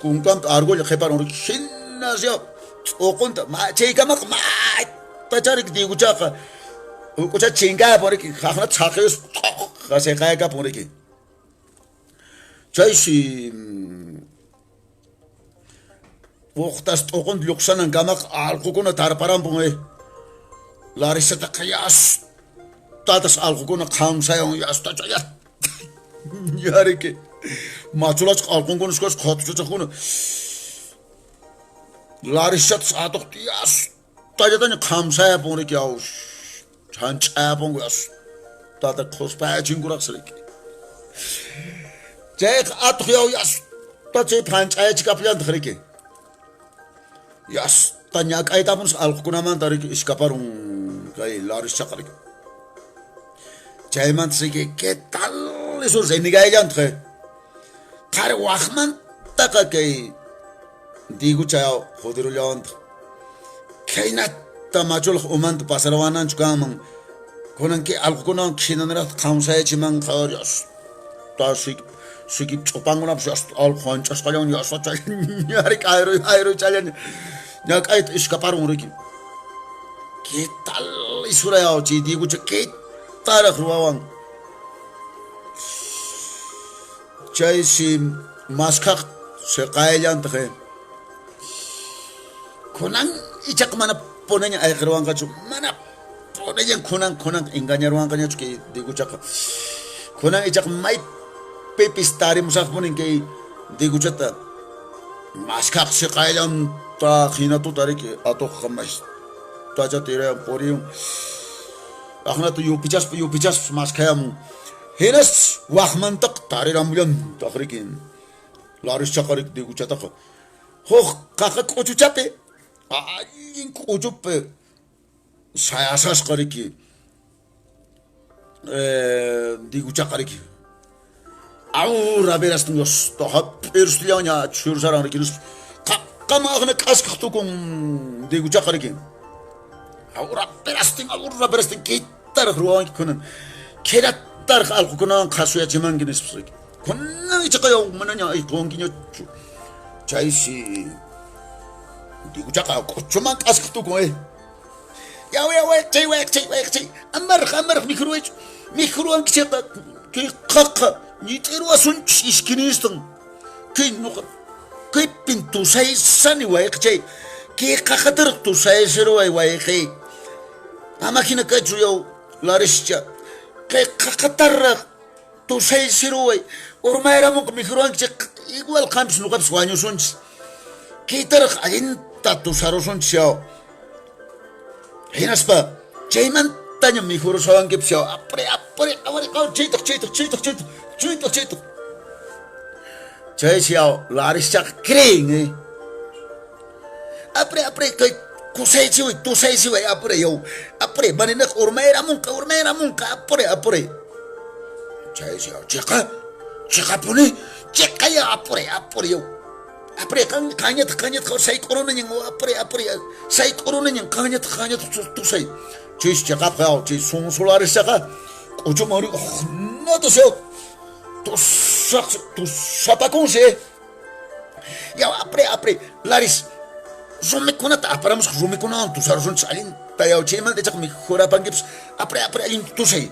kunkanpi argolla qhiparun riki hinas yaw t'uqunta chaykamaqa maytacha riki Diegochaqa Huk'ucha chinkayapun riki, haqnata saqiyuspa q'uqqa siqayakapun riki. Chaysi uqtas t'uqunta lluqsanan kamaqa alqukuna tarparampun eh. Larisataqa yastatas alqukuna qhamsayan yastacha ya riki. Machulachqa alqunkuna kasqa qhatuchachaqkuna. Larishatas atuqta yas Tallataña qhamsayapun riki aw chanch'ayapunku tata qhuspayachinkuraqsi riki. Chayqa atuq yaw yasta chay phanch'ayachikapllantaq riki. Yasta ñak'aytapunis alqukunamanta riki iskaparun kay larischaqa riki. Chaymanta riki ¿qué tal eso renegayllantaq? Qhari waqmantaqa kay Diegocha joderullawantaq khaynata machulaq umanta pasarawananchu kanman kunan kay alqukunawan khinaniraqta qhamsayachimanqa yasta siki ch'upankunapas yasta alqu hanch'asqallan yasta chayari ayruy ayruy chayllaña ñak'ayta iskaparun riki ¿Qué tal isura chay Diegocha qué taraq ruwawan Chaysi maskhaq siqayllantaq Kunan ichaqa mana puniña ayqiruwanqachu, mana puniña kunan kunan engañaruwanqañachu kay Diegochaqa. Kunan ichaqa maypipis tarimusaqpunin kay Diegochata. Maskhaq siqayllanta hina tuta riki atuqqa maytacha tirayan puriyan. Aqnata yupichaspa yupichaspa maskhayamun. Hinas waqmantaqa tariramullantaq riki Larischaqa riki Diegochataqa huk qaqa k'uchuchapi allin k'uchupi sayasasqa riki Diegochaqa riki awra verastin Diosta hap'irustillanña chursaran riki nispa qaqaman aqna k'askaq tukun Diegochaqa riki awra verastin awra verastin Taraq ruwawanki kunan. Kirataraq alqukunawan qhasuyachimanki nispas riki. Kunan ichaqa yaw manaña ayqunkiñachu. Chaysi Diegochaqa k'uchuman k'askaq tukun eh. Yaw yaw wayqchay wayqchay wayqchay amaraq amaraq mikhuruwaychu. Mikhuruwanki chayqa kay qaqa ñit'iruwasunchis ishkinistan. Kay nuqa kaypin tusaysani wayqchay. Kay qaqataraq tusaysiruway wayqey. Ama hina kaychu yaw Larischa, kay qaqataraq tusaysiruway, urmayramunqa mikhuruwanki chayqa igual qampis nuqapis wañusunchis. Kaytaraq allinta tusarusunchis yaw. Hinaspa chaymantaña mikhurusawankipis yaw. Apure, apure, qhawari, qhawari, chaytaq, chaytaq, chaytaq, chaytaq, chaytaq, chaytaq. Chaysi yaw Larischaqa creen, eh. Apure, apure, kay kusaychiway, tusaychiway, apure, yaw. Apure, maninaqa urmayramunqa, urmayramunqa, apure, apure. Chaysi yaw, chiqa, chiqapuni, chiqa yaw, apure, apure, yaw. Apure, qan, qanñataq, qanñataq, sayk'urunañan, apure, apure, sayk'urunañan, qanñataq, qanñataq, tusay. Chaysi chiqapqa yaw, chay sunsularischaqa, k'uchuman ri, natas yaw, tusaq, tusapakunsi, eh. Yaw, apre, apre, Laris, rumikunata aparamusqa, rumikunawan tusarusunchis allinta yaw, chaymanta ichaqa mikhurapankipas, apre, apre, allinta tusay.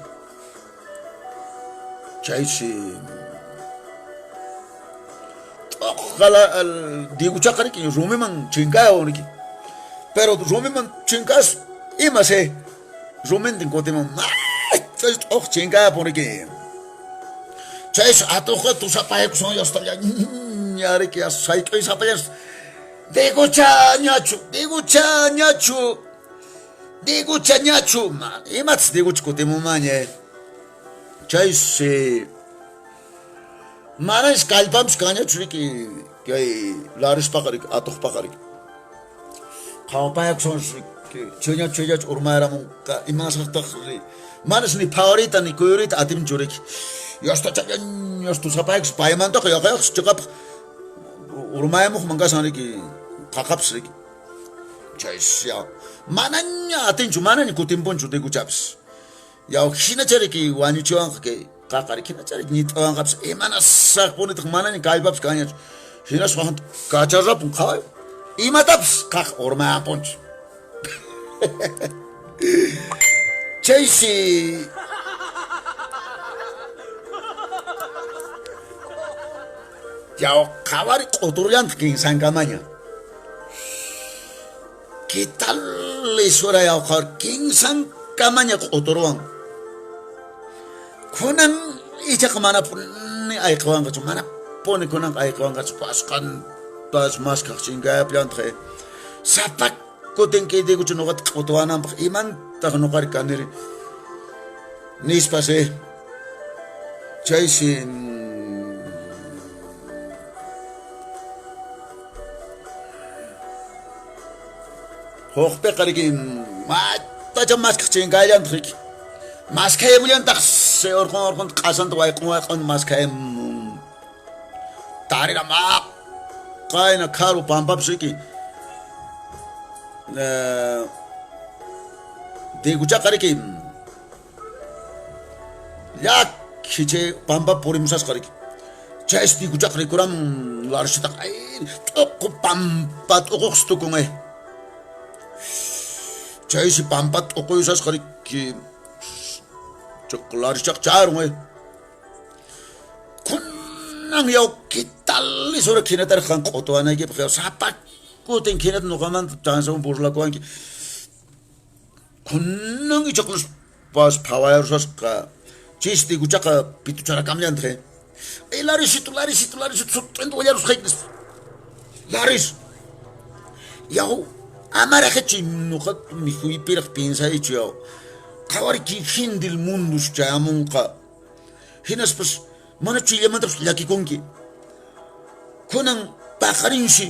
Chaysi t'oqala Diegochaqa riki rumiman chinkawan riki. Pero rumiman chinkas imas eh rumintin kutimun mayta t'oq chinkapun riki. Chaysi atuqqa tusapaykusun yastalla ña riki sayk'uysapallas Diegocha ñachu, Diegocha ñachu, Diegocha ñachu, imatas Diegocha kutimunmanña eh. Chaysi manañas kallpanpis kanñachu riki kay Larispaqa riki atuqpaqa riki. Qhawapayakusun riki chayñachu chayllachu urmayramunqa imanasqataq ri manas ni phawariyta ni kuyuriyta atinchu riki. Yasta chayllañas tusapayakus paymantaqa yaqayaqsi chiqapaq urmayamuqman kashan riki qaqapis riki. Chaysi manaña atinchu manaña kutimpunchu Diegochapis. Yaw, hinacha riki wañuchiwanqa kay qaqa riki, hinacha riki ñit'awanqapis, imanasaqpunitaq manaña kallpapis kanñachu. Hinaspa kacharrapun qhaway, imatapis qaqa urmayapunchu. Chaysi yaw qhawari q'uturllantaq kinsankamaña. ¿Qué tal lisura yaw qhawari kinsankamaña q'uturwan. Kunan ichaqa manapuni ayqiwanqachu, manapuni kunanqa ayqiwanqachu, pasqantas maskaq chinkayapllantaq. Sapa kutin kay Diegocha nuqata q'utuwananpaq imantaq nuqari kaniri nispas eh. Chaysi Huqpiqa riki maytacha maskaq chinkayllantaq riki. Maskhayamullantaqsi urqun urqunta q'asanta wayq'un wayq'un maskhayamun. Tarira maqayna kharu pampapis riki. Diegochaqa riki llakhi chay pampapi purimusasqa riki. Chaysi Diegochaqa rikuramun Larishataqa ay t'uqu pampa t'uquqsi tukun eh. Chaysi pampa t'uquyusasqa riki Larishaqa charun eh. Kunan yaw ¿qué tal lisura khinataraq qan q'utuwanaykipaq yaw sapa kutin khinata nuqamanta chansawan burlakuwanki. Kunan ichaqa pas phawayarusasqa chaysi Diegochaqa pitucharakamllantaq eh. Ay Larisito, Larisito, Larisito, sut'inta willarusqayki nispa. Laris, yaw amaraqachi nuqa mikhuypiraq piensaychu yaw. Qhawariki fin del mundo chayamunqa. Hinaspas manachu chayllamantapas llakikunki. Kunan paqarinsi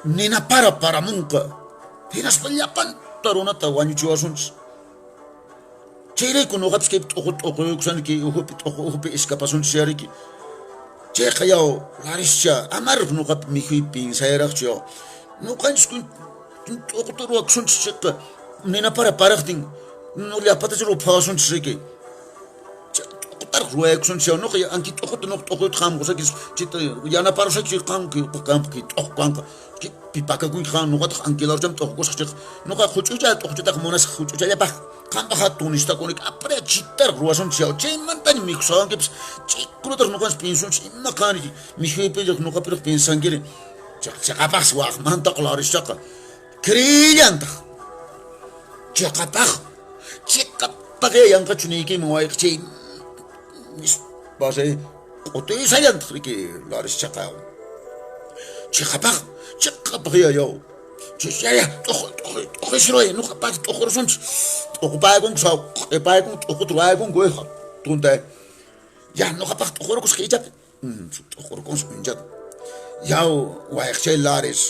nina para paramunqa. Hinaspa llapanta runata wañuchiwasunchis. Chayrayku nuqapis kaypi t'uqu t'uquykusani kay ukhupi t'uqu ukhupi escapasunchis yariki. Chayqa yaw Larischa amaraq nuqapi mikhuy piensayraqchu yaw. Nuqanchis t'uquta ruwakusunchis chayqa nina para paraqtin llapatachu ruphawasunchis riki. T'uqutaraq ruwayakusunchis yaw nuqa anki t'uquta nuqa t'uquyta hamkusayki chayta yanaparusayki qan qanpaq kay t'uqu kanqa. Pi pakakunki qan nuqataq ankilarucham t'uqukusaq chayqa nuqa huch'uycha t'uquchataqa munasaq huch'uychallapaq qanpaq hatun nishtakunika apre chitaraq ruwasunchis yaw chaymantaña mikhusawankipis chaykunataraq nuqanchis piensunchis ima qan mikhuypiraq nuqapiraq piensankiri chiqapaqsi waqmantaqa Larischaqa. Creellantaq. Chiqapaq, chiqapaq yanqachu niykiman wayqichay nispas q'utisallantaq riki Larischaqa. Chiqapaq, chiqapaq yayaw. Chayaya t'uqisruway nuqapaq t'uqurusunchis. T'uqupaykunku sawq'ipaykunku t'uquta ruwaykunku tunta. Ya nuqapaq t'uqurukusqa ichaqa. T'uqurukunsi unchata. Yaw wayqichay Laris.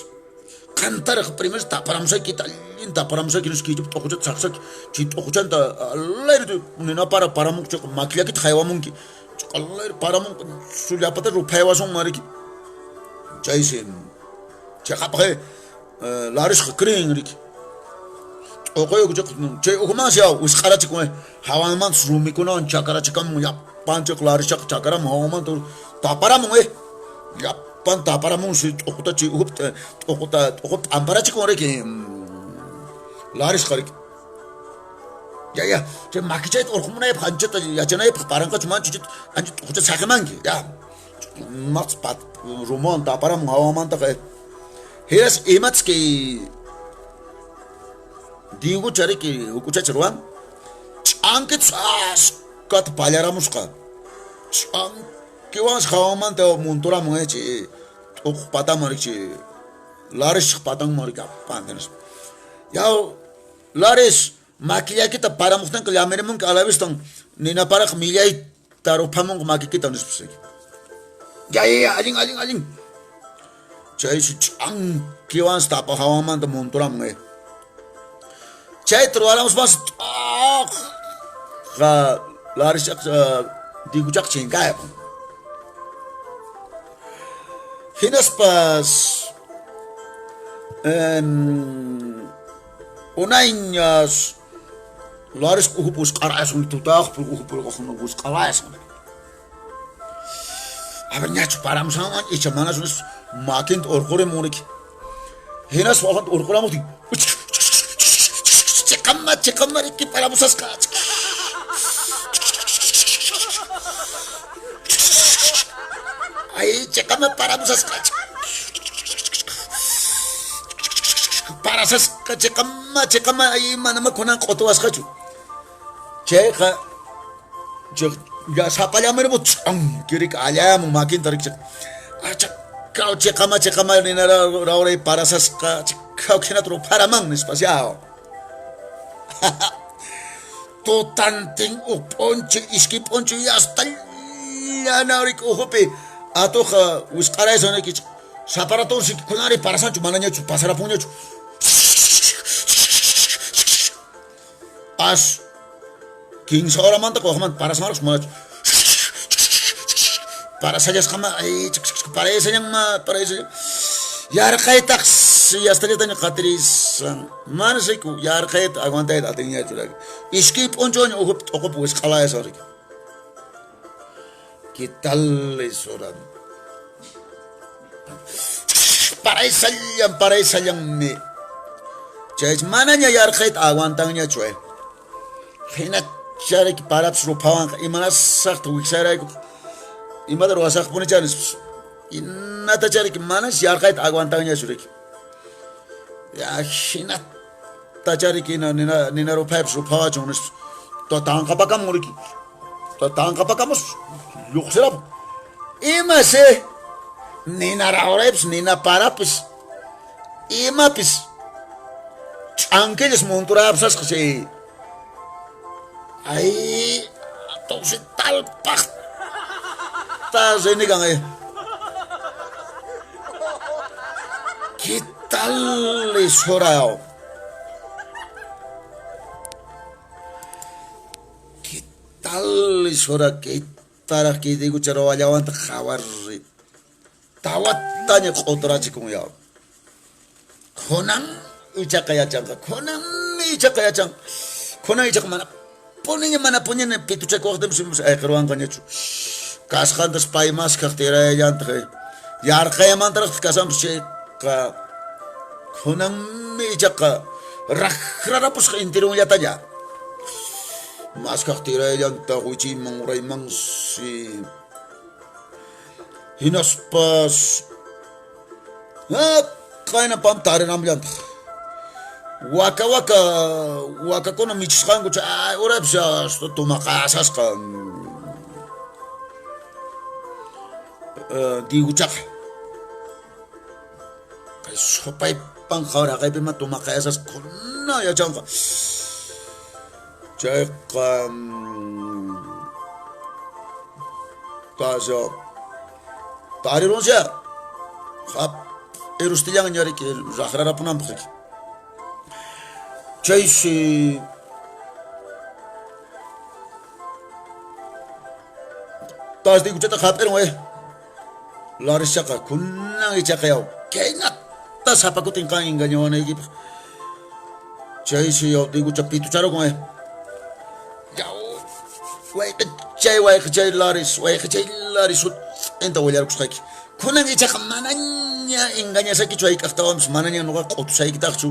Qantaraq primero taparamusaykita allin taparamusayki nispa kaychapi t'uquchata saqsaki. Chay t'uquchanta alayri nina para paramunqa chayqa makillakita haywamunki. Alayri paramunqa sullapata ruphaywasunman riki. Chaysi chayqapaq Larisqa creen riki. T'uquyku chayqa chay ukhumansi yaw wisq'arachikun hawanmantas rumikunawan chakarachikamun llapan chayqa Larischaqa chakaramun hawanmanta taparamun llapan taparamunsi t'uquta chay ukhupi t'uquta t'uqupi p'amparachikun riki Larisqa riki. Ya ya chay makichayta urqhumunaypaq anchata yachanaypaq paranqachu manachu chayta ancha t'uquchata saqimanki ya. Maqs pat rumuwan taparamun hawanmantaqa hinas imatas kay Diegocha riki huk'uchacha ruwan ch'ankitas askata pallaramusqa ch'ankiwansi hawanmanta munturamun chay t'uquq pataman riki chay Larisq patanman riki apante nispa yaw Laris makillaykita paramuqtinqa llamirimunki alavistan nina paraqa millayta ruphamunqa makikita nispas riki. Ya ya ya allin allin allin. Chaysi ch'ankiwansi tapa hawanmanta munturamun. Chayta ruwaramuspansi t'uqqa Larischaqa Diegochaqa chinkayapun. Hinaspas unayñas Larisqa uhupi wisq'arayasqa tutaqpi uhupi wisq'arayasqa. A ver ñachu paramushanman icha manachu nispa makinta urqurimun riki. Hinaspa wajanta urquramuqtin chiqama chiqama riki paramusasqa. Ay chiqama paramusasqa. Parasasqa chiqama chiqama ay manama kunan q'utuwasqachu. Chayqa sapallamirimu ch'anki riki allayamun makinta riki achakaw chiqama chiqama nina rawray parasasqa chikaw hinata rupharaman nispas yaw. Tutantin uj p'unchay iskay p'unchay yastallana riki ujupi atuqqa wisq'araysan riki saparatunsi kunanri parasanchu manañachu pasarapunñachu. As kinsa horamanta wajmanta parasanraqchu manachu. Parasallasqama ay paraysallanma paraysallan yarqaytaq yastallataña qatirisan mana riku yarqayta aguantayta atinñachu raki iskay p'unchawña ujupi t'uqupi wisq'alayasan riki. ¿Qué tal es hora? Paraysallan, paraysallanmi. Chay manaña yarqayta aguantanñachu. Hina chariki parapis ruphawanqa imanasaqta wiksarayku imata ruwasaqpunichá nispas. Hinata chariki manas yarqayta aguantanñachu riki. Ya hinata chariki nina nina ruphaypis ruphawachun nispas. Tanqapakamun riki. Tanqapakamus lluqsirapun. Imasi nina rawraypis nina parapis imapis ch'ankillas munturapsasqa chay ay atuqsi talpaqta rinikan ay. ¿Qué tal es hora? ¿Qué tal es hora? Kaytaraq kay Diegocha rawallawantaq qhawarri tawataña q'uturachikun yaw. Kunan ichaqa yachanqa, kunanmi ichaqa yachanqa. Kunan ichaqa mana puniña mana puniña pituchakuwaqtinpis ayqirwanqañachu. Kasqantas pay maskhaq tirayallantaq. Yarqayamantaraqtaq kasanpas chayqa kunanmi ichaqa raqrarapusqa intirunllataña. Maskhaq tirayallantaq wichiyman uraymansi. Hinaspas qayna pam tarinamllantaq. Waka waka wakakuna michisqanku chay urapis tumaqasasqa Diegochaqa. Kay supaypan qhawaraqaypima tumaqayasasqa kuna yachanqa. Chayqa tasha tarirunsyá hap'irustillanña riki raqrarapunanpaq riki. Chaysi tas Diegochataqa hap'irun Larischaqa kunan ichaqa yaw kaynata sapa kutin qan engañawanaykipaq. Chaysi yaw Diegocha pitucharukun Yaw wayqichay wayqichay Laris wayqichay Laris sut'inta willarkusqayki. Kunan ichaqa manaña engañasaykichu hayk'aqtawanpis manaña nuqa q'utusaykitaqchu.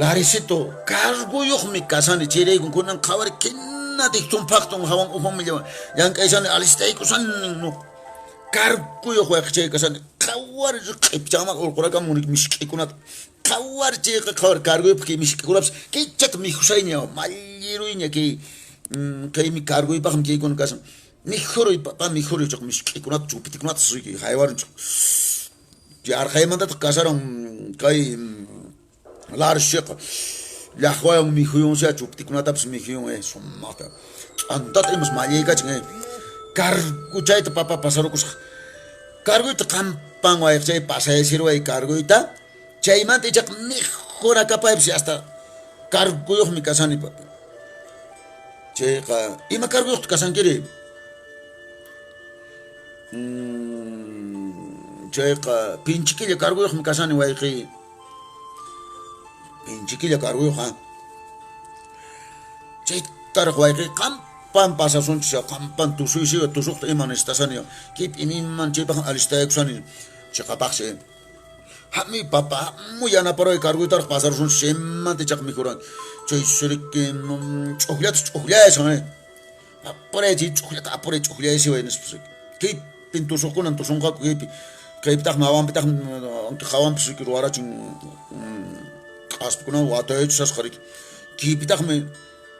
Larisito, cargoyuqmi kasani chayraykun kunan qhawari kina dictun phaqtun hawan ukhunmi llank'aysani alistaykusani nuqa. Cargoyuq wayqichay kasani qhawari q'ipchanman urqurakamun misk'ikunata. Qhawari chayqa qhawari cargoypaq kay misk'ikunapis kaychata mikhusayña malliruyña kay kaymi cargoypaqmi kaykuna kashan. Mikhuruy papá mikhuruy chayqa misk'ikunata chupitikunata riki haywarin yarqaymantataq kasaran kay Larshiqa llaqwawan mikhuyunsya chupitikunatapis mikhuyun sumaqta t'antata imas mallaykachin cargochayta papá pasarukusaq cargoyta qampan wayqichay pasaysiruway cargoyta chaymanta ichaqa mikhunakapaypis hasta cargoyuqmi kasani papá chayqa ima cargoyuqtaq kasankiri chayqa pinchikilla cargoyuqmi kasani wayqiy pinchikilla cargoyuq chaytaraq wayqiy qampan pasasunchis qampan tusuysiwa tusuqta ima necesitasani kaypi imayman chaypaq alistaykusani chiqapaqsi Hamuy papa, hamuy yanaparuway cargoytaraq pasarusunchis chaymanta ichaqa mikhuranki. Chay siriki ch'ukllatas ch'ukllayashan Apuray chay ch'ukllata apuray ch'ukllaysiway nispa kaypin tusuqkunan tusunqaku kaypi kaypitaqmi hawanpitaqmi hawanpis riki ruwarachin k'aspikunawan watayachisasqa riki kaypitaqmi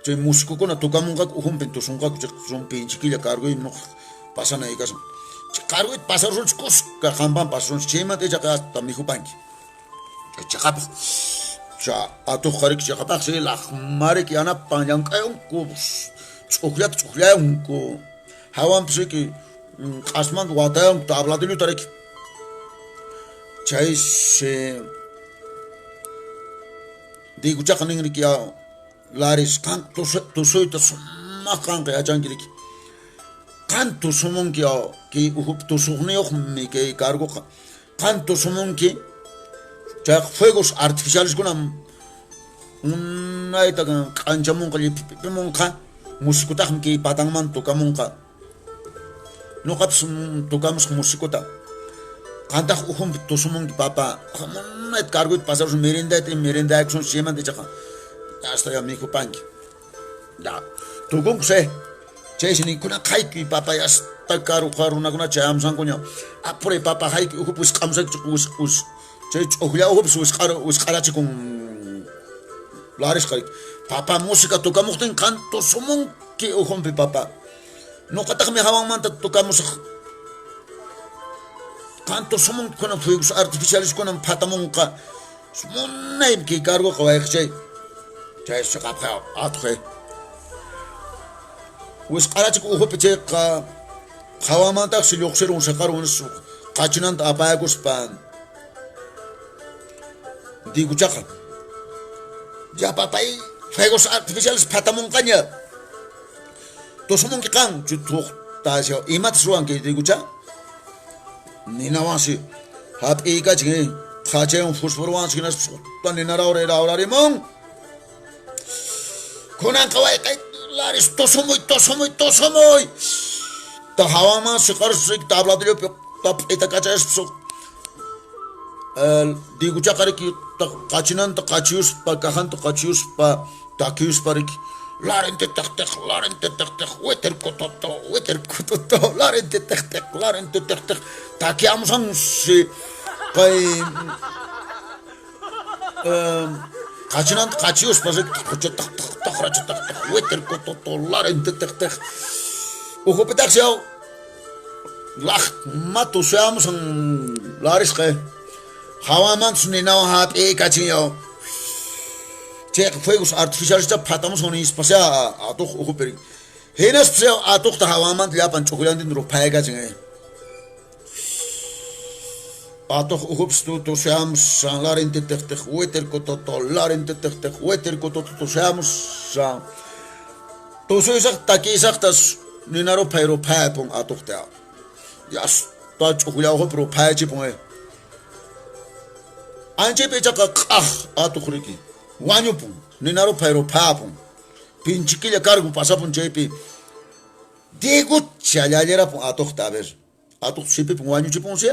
chay musikukuna tocamunqaku ukhunpin tusunqaku chay pinchikilla cargoymi nuqa pasanay kashan chay cargoyta pasarusunchis kuska qampan pasarusunchis chaymanta ichaqa hasta mikhupanki Chiqapaq atuqqa riki chiqapaqsi laqmariki yanapan llank'ayunku ch'ukllata ch'ukllayunku hawanpis riki q'asmanta watayunku tabladilluta riki chaysi Diegochaqa nin riki Laris qan tusuyta sumaq qanqa yachanki riki qan tusumunki kay ukhupi tusuqniyuqmi kay cargoqa Qan tusumunki chayqa fuegos artificialeskunam unayta k'anchamunqa lliphipimunqa musikutaqmi kay patanman tocamunqa nuqapis tocamusaq musikuta qantaq ukhunpi tusumunki papa munayta cargoyta pasarusun merendayta ima merendaykusun chaymanta ichaqa hasta ya mikhupanki Ya, tukunkus Chaysi nin, kunan haykuy papay hasta karuqa runakuna chayamusankuña. Apuray papa haykuy ukhupi wisq'amusayki wis chay ch'uklla ukhupis wisq'arachikun larisqa. Papa música tocamuqtin qan tusumunki ukhunpi papa. Nuqataqmi hawanmanta tocamusaq. Qan tusumunki kunan fuegos artificiales kunan phatamunqa. Munaymi kay cargoqa wayqichay. Chay chiqapqa atuq Wisq'arachik ukhupi chayqa qhawamantaqsi lluqsirun siqarun qachinanta apayakuspa Diegochaqa ya papay fuegos artificiales phatamunqaña tusumunki qan chutuqta imatas ruwanki Diegocha ninawansi hap'iykachin qhachaywan fosforowansi hinaspa nina rawray rawrarimun Kunanqa wayqay Laris tusumuy tusumuy tusumuy ta hawanman siqarusik tabladillopi tap'ita kachayaspa Diegochaqa riki qachinanta qachiyuspa cajanta qachiyuspa takiyuspa riki Larente teq teq larente teq teq witer kututu witer kututu larente teq teq larente teq teq takiyamusansi kay Qachinanta qachiyuspa riki taq taq taq racha taq taq witir kututu larin taq taq ukhupitaqsi yaw laqma tusuyamusan larisqa hawamantas ninawan hap'iykachin yaw chayqa fuegos artificialesta phatamusan nispasya atuq ukhupi hinaspas yaw atuqta hawamanta llapan ch'ukullantin ruphaykachin. Atuq ukhupis tusuyamusan larin taq taq witir kututu larin taq taq witir kututu tusuyamusan tusuysaq takiysaqtas nina ruphay ruphaypun atuqta yasta ch'ukulla ukhupi ruphaychipun. Anchaypi ichaqa q'aq atuq riki wañupun nina ruphay ruphapun pinchikilla kargun pasapun chaypi Diegocha llallirapun atuqta a ver atuq sipipun wañuchipunsi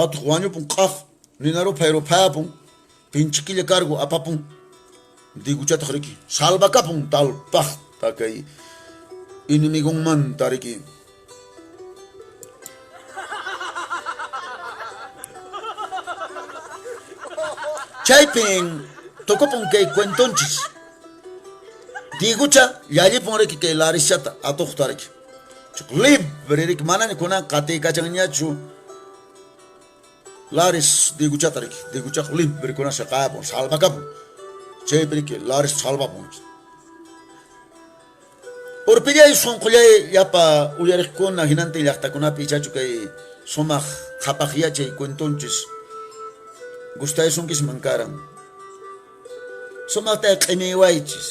atuq wañupun q'aq nina ruphay ruphapun pinchikilla cargo apapun Dieguchataq riki salvakapun talpaqta kay enemigonmanta riki. Chaypin tukupun kay cuentonchis. Diegucha llallipun riki kay larischata atuqta riki. Libre riki manaña kunan qatiykachanñachu laris Dieguchata riki. Dieguchaqa libre kunan siqapun salvakapun. Chaypi riki laris salvapun. Urpillay sunqullay llapa uyariqkuna hinantin llaqtakunapi ichachu kay sumaq qhapaq yachay cuentonchis gustaysunkisman karan. Sumaqta q'imiwaychis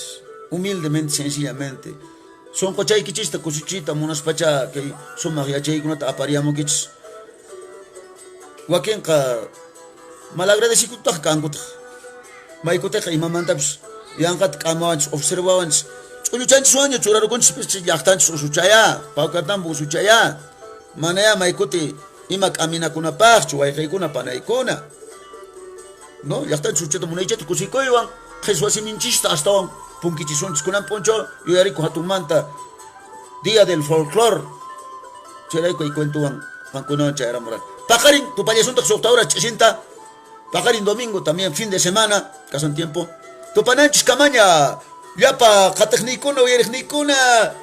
humildemente sencillamente sunquchaykichista kusichiyta munaspacha kay sumaq yachaykunata apariyamunkichis. Wakinqa malagradecikutaq kankutaq maykutiqa imamantapis yanqata k'amawanchis observawanchis ch'ulluchanchiswanña churarukunchis llaqtanchis usuchaya Paucartambo usuchaya manaya maykuti ima k'aminakunapaqchu wayqiykuna panaykuna no llaqtanchis usuchata munaychata kusikuywan qheswa siminchista astawan punkichisunchis kunan p'unchaw yuyariku hatunmanta Día del Folclore chayrayku kay cuentowan qankunawan chayaramuran. Paqarin tupallasuntaq suqta hora ch'isinta paqarin domingo también fin de semana kasan tiempo tupananchis kamaña llapa qatiqniykuna uyariqniykuna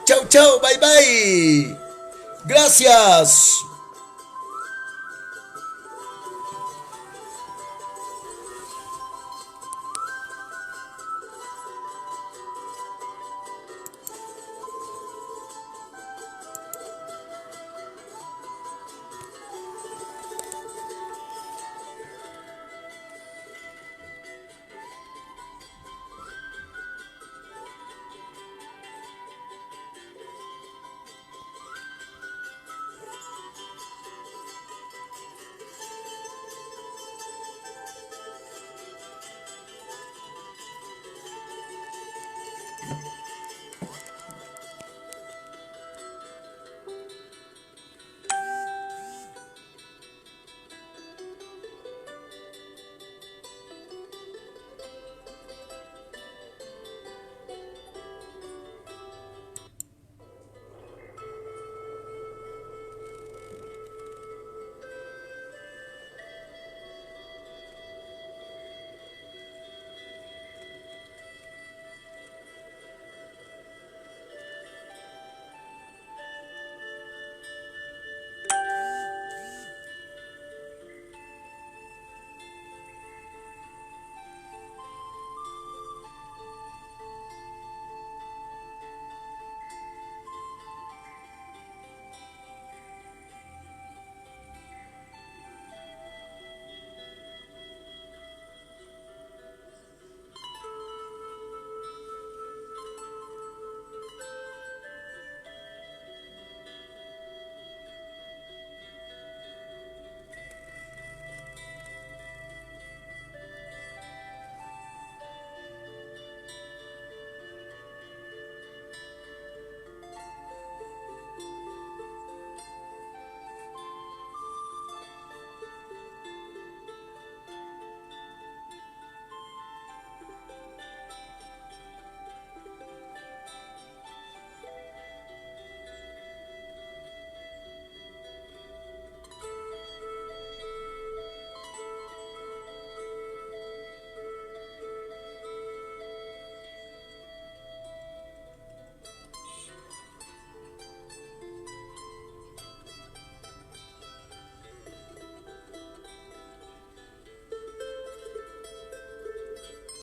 chau chau bye bye gracias.